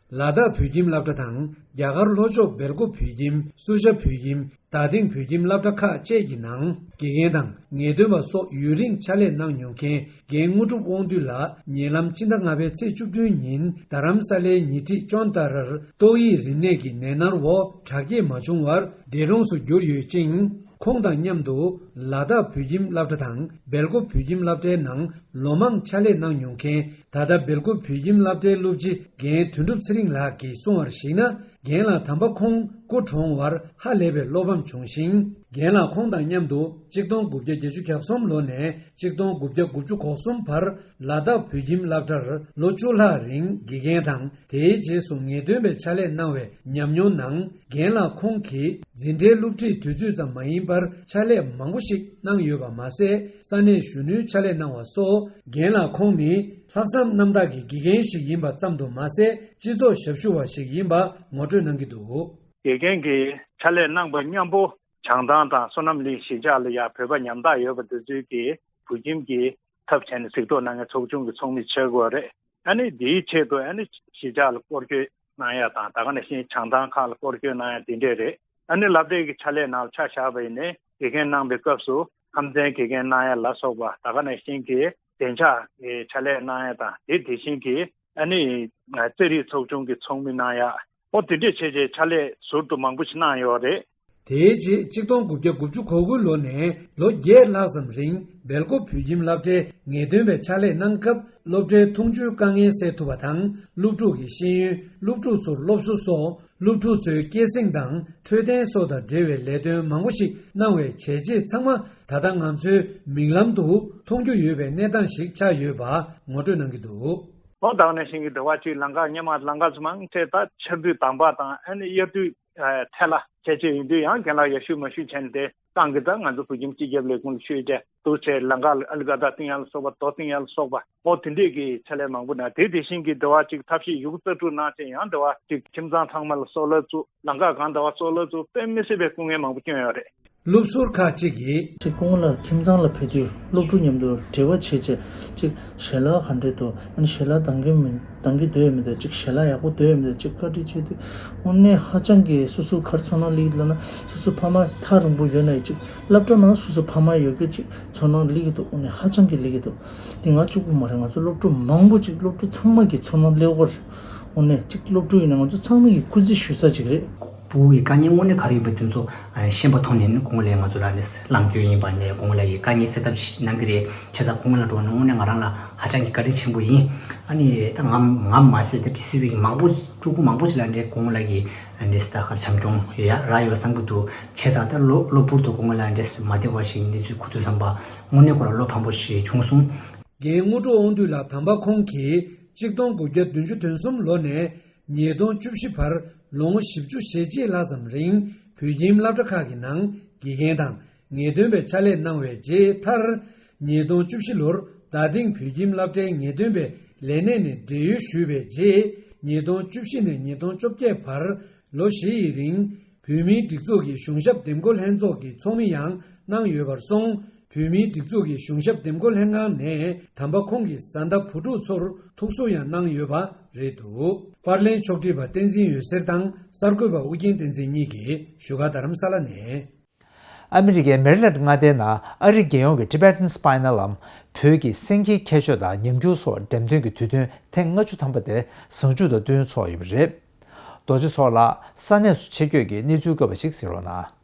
ལ་དྭགས་བོད་ཁྱིམ་སློབ་གྲྭ་དང་རྒྱ་གར་ལྷོ་ཕྱོགས་སྦེལ་ཀོབ་བོད་ཁྱིམ། སུ་ཇཱ་བོད་ཁྱིམ། རྡ་སྟེང་བོད་ཁྱིམ་སློབ་གྲྭ་ཁག་བཅས་ཀྱི་ནང་དགེ་རྒན་དང་ངེས་སྟོན་པ་སོགས་ཡུན་རིང་ཕྱག་ལས་གནང་མྱོང་མཁན་རྒན་དངོས་གྲུབ་དབང་འདུས་ལགས་ཉེ་ལམ་ཕྱི་ཟླ་ལྔ་པའི་ཚེས་བཅུ་བདུན་ཉིན་རྡ་རམ་ས་ལའི་ཉེ་འཁྲིས་ཅོན་ཏ་རར་ཏོག་དབྱིབས་རིམས་ནད་ཀྱི་ནད་མནར་འོག་དྲག་སྐྱེད་མ་བྱུང་བར་འདས་གྲོངས་སུ་གྱུར་ཡོད་ཅིང་། ཁོང་དང་མཉམ་དུ་ལ་དྭགས་བོད་ཁྱིམ་སློབ་གྲྭ་དང་སྦེལ་ཀོབ་བོད་ཁྱིམ་སློབ་གྲྭའི་ནང་ལོ་མང་ཕྱག་ལས་གནང་མྱོང་མཁན་ད་ལྟ་སྦེལ་ཀོབ་བོད་ཁྱིམ་སློབ་གྲྭའི་སློབ་སྤྱི་རྒན་དོན་གྲུབ་ཚེ་རིང་ལགས་ཀྱིས་གསུངས་པར་གཞིགས་ན། རྒན་ལགས་དམ་པ་ཁོང་སྐུ་གྲོངས་བར་ཧ་ལས་པའི་བློ་ཕམ་བྱུང་ཞིང་། རྒན་ལགས་ཁོང་དང་མཉམ་དུ་གཅིག་སྟོང་དགུ་བརྒྱ་བརྒྱད་ཅུ་གྱ་གསུམ་ལོ་ནས་གཅིག་སྟོང་དགུ་བརྒྱ་དགུ་བཅུ་གོ་གསུམ་བར་ལ་དྭགས་བོད་ཁྱིམ་སློབ་གྲྭར་ལོ་བཅུ་ལྷག་རིང་དགེ་རྒན་དང་དེའི་རྗེས་སུ་ངེས་སྟོན་པའི་ཕྱག་ལས་གནང་བའི་ཉམས་མྱོང་ནང་། རྒན་ལགས་ཁོང་གིས་འཛིན་གྲྭའི་སློབ་ཁྲིད་དུས་ཚོད་ཙམ་མ་ཡིན་པར་ཕྱག་ལས་མང་པོ་ཞིག་གནང་ཡོད་པ་མ་ཟད། ས་གནས་གཞོན་ནུའི་ཕྱག་ལས་གནང་བ་སོགས། རྒན་ལགས་ཁོང་ནི་ལྷག་བསམ་རྣམ་དག་གི་དགེ་རྒན་ཞིག་ཡིན་པ་ཙམ་དུ་མ་ཟད། སྤྱི་ཚོགས་ཞབས་ཞུ་བ་ཞིག་ཡིན་པ་ངོ་སྤྲོད་གནང་གི་འདུག། དགེ་རྒན་གྱི་ཕྱག་ལས་གནང་པ་མཉམ་པོ་བྱང་ཐང་དང་བསོད་ནམས་གླིང་གཞིས་ཆགས་ལ་ཡང་བོད་པ་ཉམ་ཐག་ཡོད་པ་དེ་ཚོའི་གི་བོད་ཁྱིམ་གྱི་ཐབས་བྱས་ནས་གཟིགས་རྟོག་གནང་མཁན་ཚོགས་ཆུང་གི་ཚོགས་མི་བྱེད་དགོས་རེད། ཨ་ནི་དེའི་ཆེད་དུ་ཨ་ནི་གཞིས་ཆགས་ལ་སྐོར་སྐྱོད་གནང་ཡ་དང་། ད་ག་ནང་བཞིན་བྱང་ཐང་ཁག་ལ་སྐོར་སྐྱོད་གནང་ཡ་དེ་འདྲས་རེད། ཨ་ནི་སློབ་གྲྭའི་གི་ཕྱག་ལས་ནང་ཆ་བཞག་པ་ཡིན་ནའི་དགེ་རྒན་གནང་པའི་སྐབས་སུ་ཁམས་ཚན་དགེ་རྒན་གནང་ཡ་ལ་སོགས་པ། ད་ག་ནང་བཞིན་གྱི་བདེ་འཇགས་ཀྱི་ཕྱག་ལས་གནང་ཡ་དང་། དེ་དེ་བཞིན་གྱི་ཨ་ནི་རྩེད་རིགས་ཚོགས་ཆུང་གི་ཚོགས་མི་གནང་ཡ། ཨོ་དེ་འདྲས་བྱས་རྗེས་ཕྱག་ལས་ཟུར་དུ་མང་པོ་ཞིག་གནང་ཡོད་རེད། དེའི་རྗེས་གཅིག་སྟོང་དགུ་བརྒྱ་དགུ་བཅུ་གོ་དགུ་ལོ་ནས་ལོ་བརྒྱད་ལྷག་ཙམ་རིང་སྦེལ་ཀོབ་བོད་ཁྱིམ་སློབ་གྲྭའི་ངེས་སྟོན་པའི་ཕྱག་ལས་གནང་སྐབས། སློབ་གྲྭའི་འཐུང་ཆུའི་དཀའ་ངལ་སེལ་ཐུབ་པ་དང་། སློབ་ཕྲུག་གི་ཤེས་ཡོན། སློབ་ཕྲུག་ཚོར་སློབ་གསོ་སོགས། སློབ་ཕྲུག་ཚོའི་སྐྱེད་སྲིང་དང་འཕྲོད་བསྟེན་སོགས་དང་འབྲེལ་བའི་ལས་དོན་མང་པོ་ཞིག་གནང་བའི་བྱས་རྗེས་ཚང་མ་ད་ལྟ་ང་ཚོའི་མིག་ལམ་དུ་མཐོང་རྒྱུ་ཡོད་པའི་གནས་སྟངས་ཤིག་ཆགས་ཡོད་པ་ངོ་སྤྲོད་གནང་གི་འདུག། ཨོ་ད་ག་ནང་བཞིན་གྱི་འདི་བ་གཅིག་ལམ་ཁ་སྔོན་མ་ལམ་ཁ་ཚོ་མང་ཆེ་ད་ཆར་དུས་དང་པ་དང་ཨ་ནི་དབྱར་དུས་ཐལ་ལ་ཆེ་ཆེ་ཡིན་དུས་ཡང་རྒན་ལགས་ཡར་ཞུ་མར་ཞུ་བྱས་ནས་དེ་བཏང་གི། ད་ང་ཚོ་བོད་ཁྱིམ་སྤྱི་ཁྱབ་ལས་ཁུངས་ལ་ཞུས་བྱས་འདུག་བྱས། ལམ་ཁ་ལ་ཨ་ལི་ཀ་ད་བཏིང་ཡ་ལ་སོགས་པ། རྡོ་བཏིང་ཡ་ལ་སོགས་པ། ཨོ་དེ་འདྲས་ཀྱི་ཕྱག་ལས་མང་པོ་གནང་། དེ་དེ་བཞིན་གྱི་འདི་བ་གཅིག་ཐབས་ཤེས་ཡོད་རྒུ་རྩལ་སྤྲུགས་གནང་བྱས་ཡང་འདི་བ་གཅིག་ཁྱིམ་ཚང་ཚང་མ་ལ་སོལ་ར་བཙུགས། ལམ་ཁ་གང་འདྲ་བ་སོལ་ར་བཙུགས། དཔེ་མི་སྲིད་པའི་སྐུ་ངལ་མང་པོ་བསྐྱོན་ཡོད་རེད། སློབ་ཟུར་ཁག་ཅིག་གིས། ཅིག་སྐུ་ངོ་ལགས་ཁྱིམ་ཚང་ལ་ཕེབས་དུས་སློབ་ཕྲུག་མཉམ་དུ་འབྲེལ་བ་བྱེད་ཆེད་ཅིག་ཞལ་ལག་ག་འདྲས་འདུག། ཨ་ནི་ཞལ་ལག་འདང་གི་མི་འདང་གི་འདུག་ཡོད་མི་འདུག། ཅིག་ཞལ་ལག་ཡག་པོ་འདུག་ཡོད་མི་འདུག། ཅིག་བཀའ་འདྲི་བྱེད་དུས་དངོས་གནས་ཧ་ཅང་གི་སོ་སོ་ག་རེ་ཚོར་སྣང་སླེབས་ཀྱི་འདུག་ལབ་ན། སོ་སོ་ཕ་མ་ཐག་རིང་པོ་ཡོད་ན་ཡང་ཅིག་སློབ་གྲྭ་ནང་སོ་སོ་ཕ་མ་ཡོད་ཀྱི་ཅིག་ཚོར་སྣང་སླེབས་ཀྱི་འདུག། དངོས་གནས་ཧ་ཅང་གི་སླེབས་ཀྱི་འདུག། འདི་ང་གཅིག་པུ་མ་རེད། ང་ཚོ་སློབ་ཕྲུག་མང་པོ་ཅིག་སློབ་ཕྲུག་ཚང་མ་གི་ཚོར་སྣང་སླེབས་ཀྱི་ཡོད་རེད། དངོས་གནས་གཅིག་སློབ་ཕྲུག་ཡིན་ན་ང་ཚོ་ཚང་མ་གི་སྐུ་རྩེད་ཞུ་ས་ཅིག་རེད། ཕྲུ་གུ་གི་དཀའ་ངལ་དངོས་གནས་ག་རེ་ཡོད་པ་དེ་ཚོ་ཤེས་པ་ཐོག་ནས་ནི་སྐུ་ངོ་ལགས་ང་ཚོ་ལ་ནི་ལམ་སྟོན་ཡིན་པ་ནས་སྐུ་ངོ་ལགས་ཀྱིས་དཀའ་ངལ་སེལ་ཐབས་ཤིག་གནང་གི་རེད། བྱས་ཙང་སྐུ་ངོ་ལགས་འགྲོ་ན་དངོས་གནས་ང་རང་ལ་ཧ་ཅང་གི་བཀའ་དྲིན་ཆེན་པོ་ཡིན། ཨ་ནི་ད་ང་ང་མ་ཟད་ད་ཊི་སི་ཝི་གི་མང་པོ་ཕྲུ་གུ་མང་པོ་ཞིག་ལ་ནི་སྐུ་ངོ་ལགས་ཀྱིས་ནི་ད་ག་རེ་བྱམས་སྐྱོང་ཡོད་ཡ་རག་ཡོད་བསམ་གྱི་འདུག། བྱས་ཙང་ད་གློ་གློ་བུར་དུ་སྐུ་ངོ་ལགས་འདྲས་མ་བདེ་བ་ཞིག་གནས་ཚུལ་གོ་དུས་ཙམ་པ་དངོས་གནས་ཁོ་རང་བློ་ཕམ་པོ་ཞིག་བྱུང་སོང་། རྒན་དངོས་གྲུབ་དབང་འདུས་ལགས་དམ་པ་ཁོང་གིས་གཅིག་སྟོང་དགུ་བརྒྱ་བདུན་ཅུ་དོན་གསུམ་ལོ་ནས་ཉིས་སྟོང་བཅུ་བཞི་བར་ལོ་ངོ་བཞི་བཅུ་ཞེ་གཅིག་ལྷག་ཙམ་རིང་བོད་ཁྱིམ་སློབ་གྲྭ་ཁག་གི་ནང་དགེ་རྒན་དང་ངེས་སྟོན་པའི་ཕྱག་ལས་གནང་བའི་རྗེས་མཐར། ཉིས་སྟོང་བཅུ་བཞི་ལོར་རྡ་སྟེང་བོད་ཁྱིམ་སློབ་གྲྭའི་ངེས་སྟོན་པའི་ལས་གནས་ནས་བགྲེས་ཡོལ་ཞུས་པའི་རྗེས། ཉིས་སྟོང་བཅུ་བཞི་ནས་ཉིས་སྟོང་བཅོ་བརྒྱད་བར་ལོ་བཞི་ཡི་རིང་བོད་མིའི་སྒྲིག་འཛུགས་ཀྱི་གཞུང་ཞབས་འདེམས་བསྐོ་ལྷན་ཚོགས་ཀྱི་ཚོགས་མི་ཡང་གནང་ཡོད་པར་སོང་། བོད་མིའི་སྒྲིག་འཛུགས་ཀྱི་གཞུང་ཞབས་འདེམས་བསྐོ་ལྷན་ཁང་ནས་དམ་པ་ཁོང་གི་བཟའ་ཟླ་བུ་ཕྲུག་ཚོར་ཐུགས་གསོ་ཡང་གནང་ཡོད་པ་རེད་འདུག། པར་ལེན་ཕྱོགས་སྒྲིག་པ་བསྟན་འཛིན་འོད་ཟེར་དང་གསར་འགོད་པ་ཨུ་རྒྱན་བསྟན་འཛིན་གཉིས་ཀྱིས་བཞུགས་སྒར་རྡ་རམ་ས་ལ་ནས། ཨ་མི་རི་ཀའི་མེ་རི་ལེནཌ་མངའ་སྡེའི་ནང་ཨ་རིའི་རྒྱལ་ཡོངས་ཀྱི་Tibetan Spinal་ལམ་བོད་ཀྱི་གསེར་གྱི་ཁྱད་ཆོས་དང་ཉམས་འགྱུར་སོགས་འགྲེམས་སྟོན་གྱི་དུས་སྟོན་ཐེངས་ལྔ་བཅུ་ཐམ་པ་དེ་གཟའ་མཇུག་དང་བསྟུན་ཚོགས་ཡོད་པ་རེད། རྡོ་རྗེ་ཚོགས་ལགས་ས་གནས་སུ་ཆེད་བསྐྱོད་ཀྱིས་གནས་ཚུལ་བཀོད་པ་ཞིག་གཟིགས་རོགས་གནང་།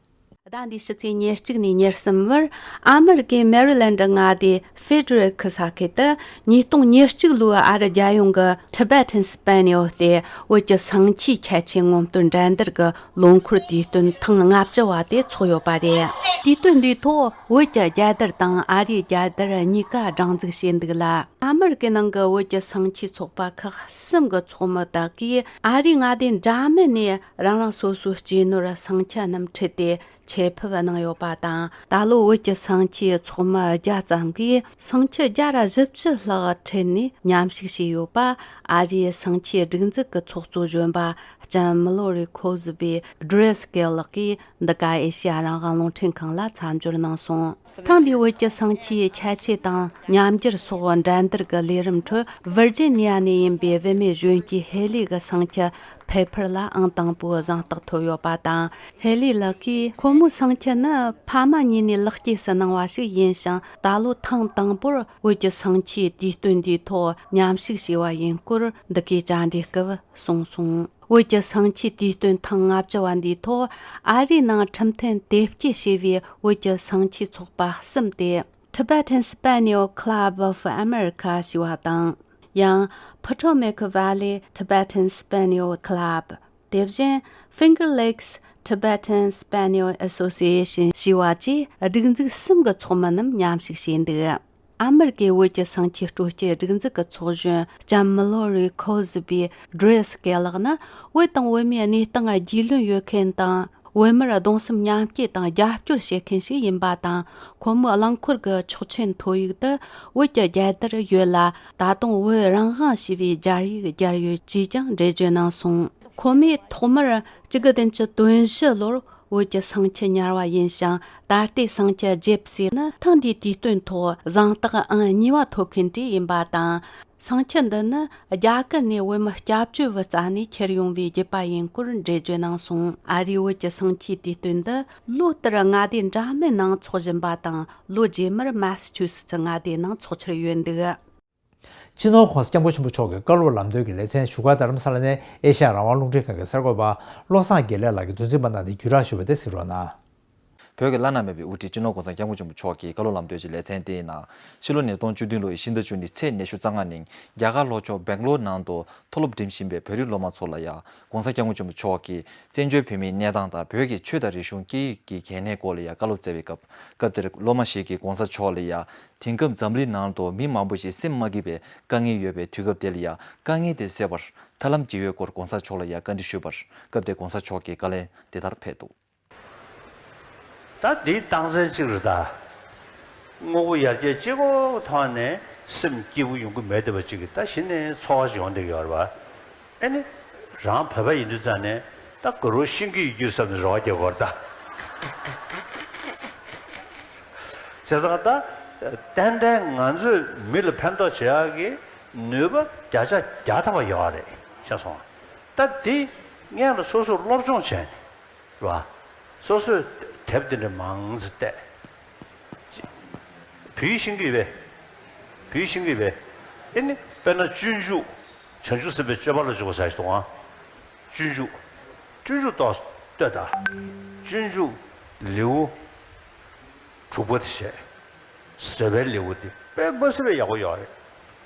ཟླ་འདིའི་ཕྱི་ཚེས་ཉེར་གཅིག་ནས་ཉེར་གསུམ་བར་ཨ་མི་རི་ཀའི་མེ་རི་ལེནཌ་མངའ་སྡེའི་Frederick་ས་ཁུལ་དུ་ཉིས་སྟོང་ཉེར་གཅིག་ལོའི་ཨ་རི་རྒྱལ་ཡོངས་ཀྱི་Tibetan Spinal་སྟེ་བོད་ཀྱི་སེང་ཆེན་ཁྱད་ཆོས་ངོ་སྤྲོད་འགྲན་བསྡུར་གྱི་ལོ་འཁོར་དུས་སྟོན་ཐེངས་ལྔ་བཅུ་བ་དེ་ཚོགས་ཡོད་པ་རེད། དུས་སྟོན་འདིའི་ཐོག་བོད་ཀྱི་རྒྱལ་དར་དང་ཨ་རིའི་རྒྱལ་དར་གཉིས་ཀ་སྒྲེང་འཛུགས་བྱས་འདུག་ལ། ཨ་མི་རི་ཀའི་ནང་གི་བོད་ཀྱི་སེང་ཆེན་ཚོགས་པ་ཁག་གསུམ་གྱི་ཚོགས་མི་དག་གིས་ཨ་རིའི་མངའ་སྡེ་འདྲ་མིན་ནས་རང་རང་སོ་སོའི་གཅེས་ནོར་སེང་ཆེན་རྣམས་ཁྲིད་དེ་ཆེད་ཕེབས་གནང་ཡོད་པ་དང་། ད་ལོ་བོད་ཀྱི་སེང་ཆེན་ཚོགས་མི་བརྒྱ་ཙམ་གྱིས་སེང་ཆེན་བརྒྱ་ར་བཞི་བཅུ་ལྷག་ཁྲིད་ནས་མཉམ་ཞུགས་བྱས་ཡོད་པ་ཨ་རིའི་སེང་ཆེན་སྒྲིག་འཛུགས་ཀྱི་ཚོགས་གཙོ་གཞོན་པ་ལྕམ་Lori Cosby Driscoll་ལགས་ཀྱིས་འདི་ག་ཨེ་ཤེ་ཡ་རང་དབང་རླུང་འཕྲིན་ཁང་ལ་མཚམས་སྦྱོར་གནང་སོང་། ཐེངས་འདིའི་བོད་ཀྱི་སེང་ཆེན་ཁྱད་ཆོས་དང་ཉམས་འགྱུར་སོགས་འགྲན་བསྡུར་གྱི་ལས་རིམ་ཁྲོད་ཝིར་ཇི་ནི་ཡ་ནས་ཡིན་པའི་བུད་མེད་གཞོན་སྐྱེས་ཧེ་ལི་གི་སེང་ཆེན་ཕེ་ཕར་ལ་ཨང་དང་པོའི་གཟེངས་རྟགས་ཐོབ་ཡོད་པ་དང་། ཧེ་ལི་ལགས་ཀྱིས་ཁོ་མོའི་སེང་ཆེན་ནི་ཕ་མ་གཉིས་ནས་ལེགས་སྐྱེས་སུ་གནང་བ་ཞིག་ཡིན་ཞིང་། ད་ལོ་ཐེངས་དང་པོར་བོད་ཀྱི་སེང་ཆེན་དུས་སྟོན་འདིའི་ཐོག་མཉམ་ཞུགས་བྱས་པ་ཡིན་སྐོར་འདི་གའི་བཅར་འདྲིའི་སྐབས་གསུངས་སོང་། བོད་ཀྱི་སེང་ཆེན་དུས་སྟོན་ཐེངས་ལྔ་བཅུ་བ་འདིའི་ཐོག་ཨ་རིའི་ནང་ཁྲིམས་མཐུན་དེབ་སྐྱེལ་བྱས་པའི་བོད་ཀྱི་སེང་ཆེན་ཚོགས་པ་གསུམ་སྟེ། Tibetan Spaniel Club of America ཞེས་པ་དང་། ཡང་Potomac Valley Tibetan Spaniel Club། དེ་བཞིན་Finger Lakes Tibetan Spaniel Association ཞེས་པ་བཅས་སྒྲིག་འཛུགས་གསུམ་གྱི་ཚོགས་མི་རྣམས་མཉམ་ཞུགས་བྱས་འདུག་ཨ་མི་རི་ཀའི་བོད་ཀྱི་སེང་ཆེན་སྤྲོ་སྐྱིད་སྒྲིག་འཛུགས་ཀྱི་ཚོགས་གཞོན་ལྕམ་མི་ལོ་རི་ཁོ་ཟི་བི་ཌི་རེ་སི་ཀེ་ལགས་ནི། བོད་དང་བོད་མིའི་གནས་སྟངས་རྒྱུས་ལོན་ཡོད་མཁན་དང་། བོད་མིར་གདུང་སེམས་མཉམ་སྐྱེད་དང་རྒྱབ་སྐྱོར་བྱེད་མཁན་ཞིག་ཡིན་པ་དང་། ཁོ་མོའི་རླངས་འཁོར་གྱི་ཆོག་མཆན་ཐོ་ཡིག་ཏུ། བོད་ཀྱི་རྒྱལ་དར་ཡོད་ལ། ད་དུང་བོད་རང་དབང་ཞེས་པའི་སྦྱར་ཡིག་སྦྱར་ཡོད་ཅེས་ཀྱང་འགྲེལ་བརྗོད་གནང་སོང་། ཁོ་མོས་ཐོག་མར་གཅིག་དགུ་བདུན་ཅུ་དོན་བཞི་ལོར་བོད་ཀྱི་སེང་ཆེན་ཉར་བ་ཡིན་ཞིང་། ད་ལྟའི་སེང་ཆེན་ཇེབ་སི་ནི་ཐེངས་འདིའི་དུས་སྟོན་ཐོག་གཟེངས་རྟགས་ཨང་གཉིས་པ་ཐོབ་མཁན་དེ་ཡིན་པ་དང་། སེང་ཆེན་འདི་ནི་རྒྱ་གར་ནས་བོད་མི་སྐྱབས་བཅོལ་བུ་རྩ་ནས་ཁྱེར་ཡོང་བའི་རྒྱུད་པ་ཡིན་སྐོར་འགྲེལ་བརྗོད་གནང་སོང་། ཨ་རིའི་བོད་ཀྱི་སེང་ཆེན་དུས་སྟོན་འདི་ལོ་ལྟར་མངའ་སྡེ་འདྲ་མིན་ནང་འཚོགས་བཞིན་པ་དང་། ལོ་རྗེས་མར་མ་སི་ཆུ་སི་ཙི་མངའ་སྡེའི་ནང་འཚོགས་འཆར་ཡོད་འདུག་སྤྱི་ནོར་༸གོང་ས་༸སྐྱབས་མགོན་ཆེན་པོ་མཆོག་གི་བཀའ་སློབ་ལམ་སྟོན་གྱི་ལེ་ཚན་བཞུགས་སྒར་རྡ་རམ་ས་ལ་ནས་ཨེ་ཤ་ཡ་རང་དབང་རླུང་འཕྲིན་ཁང་གི་གསར་འགོད་པ་བློ་བཟང་དགེ་ལེགས་ལགས་ཀྱིས་འདོན་འཛིན་པ་གནང་སྟེ་བརྒྱུད་བསྒྲགས་ཞུ་བ་དེ་གཟིགས་རོགས་གནང་། བོད་ཀྱི་བླ་ན་མེད་པའི་དབུ་ཁྲིད་སྤྱི་ནོར་༸གོང་ས་༸སྐྱབས་མགོན་ཆེན་པོ་མཆོག་གི་བཀའ་སློབ་ལམ་སྟོན་གྱི་ལེ་ཚན་དེའི་ནང་། ཕྱི་ལོ་ཉིས་སྟོང་བཅུ་བདུན་ལོའི་ཕྱི་ཟླ་བཅུ་གཉིས་ཚེས་ཉི་ཤུ་རྩ་ལྔ་ཉིན་རྒྱ་གར་ལྷོ་ཕྱོགས་སྦེང་ལོར་ནང་དུ་མཐོ་སློབ་འགྲིམ་བཞིན་པའི་བོད་རིགས་སློབ་མ་ཚོ་ལ་ཡང་༸གོང་ས་༸སྐྱབས་མགོན་ཆེན་པོ་མཆོག་གིས་བཙན་བྱོལ་བོད་མིའི་གནས་སྟངས་དང་བོད་ཀྱི་ཆོས་དང་རིག་གཞུང་སྐད་ཡིག་གི་གལ་གནད་སྐོར་ལ་ཡང་བཀའ་སློབ་སྩལ་བའི་སྐབས། སྐབས་དེར་སློབ་མ་ཞིག་གིས་༸གོང་ས་མཆོག་ལ་ཡང་དེང་སྐབས་འཛམ་གླིང་ནང་དུ་མི་མང་པོ་ཞིག་སེམས་མ་སྐྱིད་པའི་དཀའ་ངལ་ཡོད་པའི་དུས་སྐབས་དེ་ལ་ཡང་དཀའ་ངལ་དེ་སེལ་བར་ཐབས་ལམ་ཅི་ཡོད་སྐོར་༸གོང་ས་མཆོག་ལ་ཡང་བཀའ་འདྲི་ཞུས་པར། སྐབས་དེར་༸གོང་ས་མཆོག་གིས་བཀའ་ལན་འདི་ལྟར་ཕེབས་འདུག་ད་འདིའི་རྟགས་མཚན་གཅིག་རེད་ད། དངོས་པོ་ཡར་རྒྱས་གཅིག་པོ་མཐོང་ནས་སེམས་སྐྱིད་པོ་ཡོང་གི་མེད་བསྡད་པ་གཅིག་གིས་ད་གཞི་ནས་ཚོར་བ་ཞིག་ཡོང་བསྡད་ཀྱི་ཡོད་རེད་པ། ཨེ་ནི། རང་བོད་པ་ཡིན་དུས་ཙང་ནས་ད་དགའ་རོགས་ཤིང་གི་ཡིག་རྒྱུགས་བསམ་ནས་རེ་བ་རྒྱག་དགོས་རེད་ད། བྱས་ཙང་ད། ཏན་ཏན་ང་ཚོས་མི་ལ་ཕན་ཐོགས་བྱེད་ཡག་གི་ནུས་པ་བརྒྱ་ཆ་བརྒྱ་ཐམ་པ་ཡོད་རེད་ཤེས་སོང་། ད་འདི་སྔོན་ལ་སོ་སོར་སློབ་སྦྱོང་བྱས་ནས། རེད་བ། སོ་སོས་དེབ་དེ་འདྲ་མང་ཙམ་བལྟས། བོད་ཡིག་ཤེས་ཀྱི་ཡོད་པས། བོད་ཡིག་ཤེས་ཀྱི་ཡོད་པས། ཨེ་ནི་དཔེར་ན་སྤྱོད་འཇུག་བྱང་ཆུབ་སེམས་དཔའི་སྤྱོད་པ་ལ་འཇུག་པ་ཟེར་ཞིག་འདུག་ཨང་། སྤྱོད་འཇུག་སྤྱོད་འཇུག་ཏོག་ཙམ་ལྟོས་དང་། སྤྱོད་འཇུག་ལེའུ་དྲུག་པ་དེ་བྱས། བཟོད་པའི་ལེའུ་དེ་དཔེ་མ་སྲིད་པའི་ཡག་པོ་ཡོད་རེད།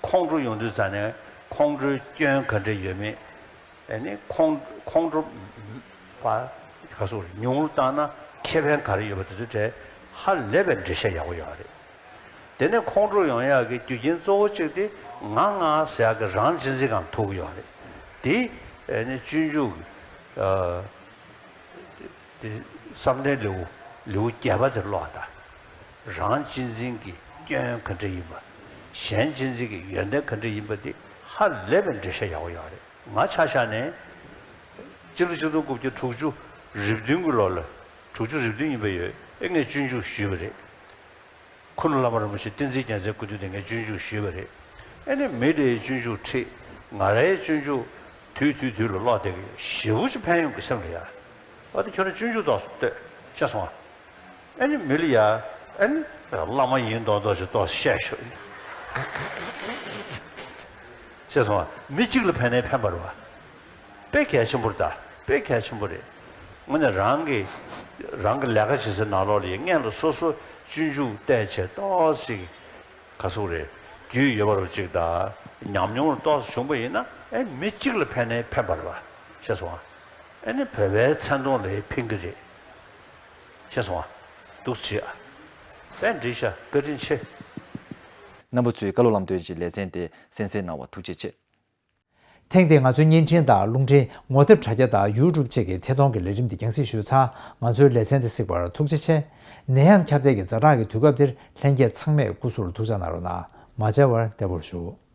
ཁོང་ཁྲོ་ཡོང་དུས་ཙང་ནས་ཁོང་ཁྲོའི་སྐྱོན་ག་འདྲ་ཡོད་མེད། ཨ་ནི་ཁོང་ཁོང་ཁྲོ་བ་ག་སོགས་ཉུང་རུ་བཏང་ན་ཁེ་ཕན་ག་རེ་ཡོད་པ་དེ་ཚོའི་གྲས་ཧ་ལས་པའི་འགྲེལ་བཤད་ཡག་པོ་ཡོད་རེད། དེ་ནས་ཁོང་ཁྲོ་ཡོང་ཡག་གི་རྒྱུ་རྐྱེན་གཙོ་བོ་གཅིག་དེ་ང་ང་ཟེར་ཡག་གི་རང་གཅེས་འཛིན་སྒང་ཐུག་གི་ཡོད་རེད། དེ་ཨ་ནི་སྤྱོད་འཇུག་གི་ཨ། དེ་བསམ་གཏན་ལེའུ་ལེའུ་བརྒྱད་པ་དེ་ཀློག་དང་། རང་གཅེས་འཛིན་གྱི་སྐྱོན་ག་འདྲ་ཡིན་པ། གཞན་གཅེས་འཛིན་གྱི་ཡོན་ཏན་ག་འདྲ་ཡིན་པ་དེ་ཧ་ལས་པའི་འགྲེལ་བཤད་ཡག་པོ་ཡོད་རེད། ང་ཆ་བཞག་ནས་སྤྱི་ལོ་ཆིག་སྟོང་དགུ་བརྒྱ་དྲུག་ཅུ་རེ་བདུན་གྱི་ལོ་ལ། དྲུག་ཅུ་རེ་བདུན་ཡིན་པ་ཡོད། ཨེ་ངས་སྤྱོད་འཇུག་ཞུས་པ་རེད། ཁུ་ནུ་བླ་མ་རིན་པོ་ཆེ་བསྟན་འཛིན་རྒྱལ་མཚན་སྐུ་མདུན་དུ་ངས་སྤྱོད་འཇུག་ཞུས་པ་རེད། ཨེ་ནི་མི་དེའི་སྤྱོད་འཇུག་ཁྲིད། ང་རའི་སྤྱོད་འཇུག་དུས་དུས་དུས་ལ་ཀློག་བསྡད་ཀྱི་ཡོད། ཞེ་པོ་ཅིག་ཕན་ཡོན་གྱི་སེམས་ལ་ཡ། ཨ་ད་ཁྱོད་རང་སྤྱོད་འཇུག་ཏོག་ཙམ་ལྟོས་ཤེས་སོང་ཨ། ཨེ་ནི་མི་ལ་ཡ། ཨེ་ནི་བླ་མ་ཡིན་མདོག་མདོག་ཅིག་ཏོག་ཙམ་བཤད་ཤོག་ཤེས་སོང་ཨ། མི་གཅིག་ལ་ཕན་ནའི་ཕན་པ་རེད་བ། དཔེ་གལ་ཆེན་པོ་རེད་ད། དཔེ་གལ་ཆེན་པོ་རེད། དངོས་གནས་རང་གི་རང་གི་ལས་ཀ་བྱེད་སའི་ནང་ལོགས་ལ་ཡ་སྔོན་ལ་སོ་སོ་སྤྱོད་འཇུག་བལྟས་བྱས་ཏོག་ཙམ་ག་ཟེར་དགོས་རེད། རྒྱུས་ཡོད་པ་རུ་གཅིག་དང་ཉམས་མྱོང་རུ་ཏོག་ཙམ་བྱུང་པ་ཡིན་ན། ཨེ་མི་གཅིག་ལ་ཕན་ནའི་ཕན་པ་རེད་བ། ཤེས་སོང་ཨ། ཨེ་ནི་བོད་པའི་མཚན་མཐོང་ལ་ཕན་གྱི་རེད། ཤེས་སོང་ཨ། འདུག་བྱེད་ཨ། དཔེ་འགྲིག་ཤག་བཀའ་དྲིན་ཆེ། རྣམ་པ་ཚོས་བཀའ་སློབ་ལམ་སྟོན་གྱི་ལེ་ཚན་དེ་གསན་གཟིགས་གནང་བར་ཐུགས་རྗེ་ཆེ། ཐེངས་འདིའི་ང་ཚོའི་བརྙན་འཕྲིན་དང་རླུང་འཕྲིན་ངོ་དེབ་དྲ་རྒྱ་དང་ཡུ་ཊུབ་བཅས་ཀྱི་ཐད་གཏོང་གི་ལས་རིམ་འདི་རྒྱང་སྲིང་ཞུས་ཚར། ང་ཚོའི་ལེ་ཚན་འདི་གཟིགས་པར་ཐུགས་རྗེ་ཆེ། ནད་ཡམས་ཁྱབ་གདལ་གྱི་ཛ་དྲག་གི་དུས་སྐབས་འདིར་ལྷན་རྒྱས་ཚང་མས་སྐུ་གཟུགས་ལ་ཐུགས་ཅག་གནང་རོགས་གནང་། མ་མཇལ་བར་བདེ་པོར་བཞུགས།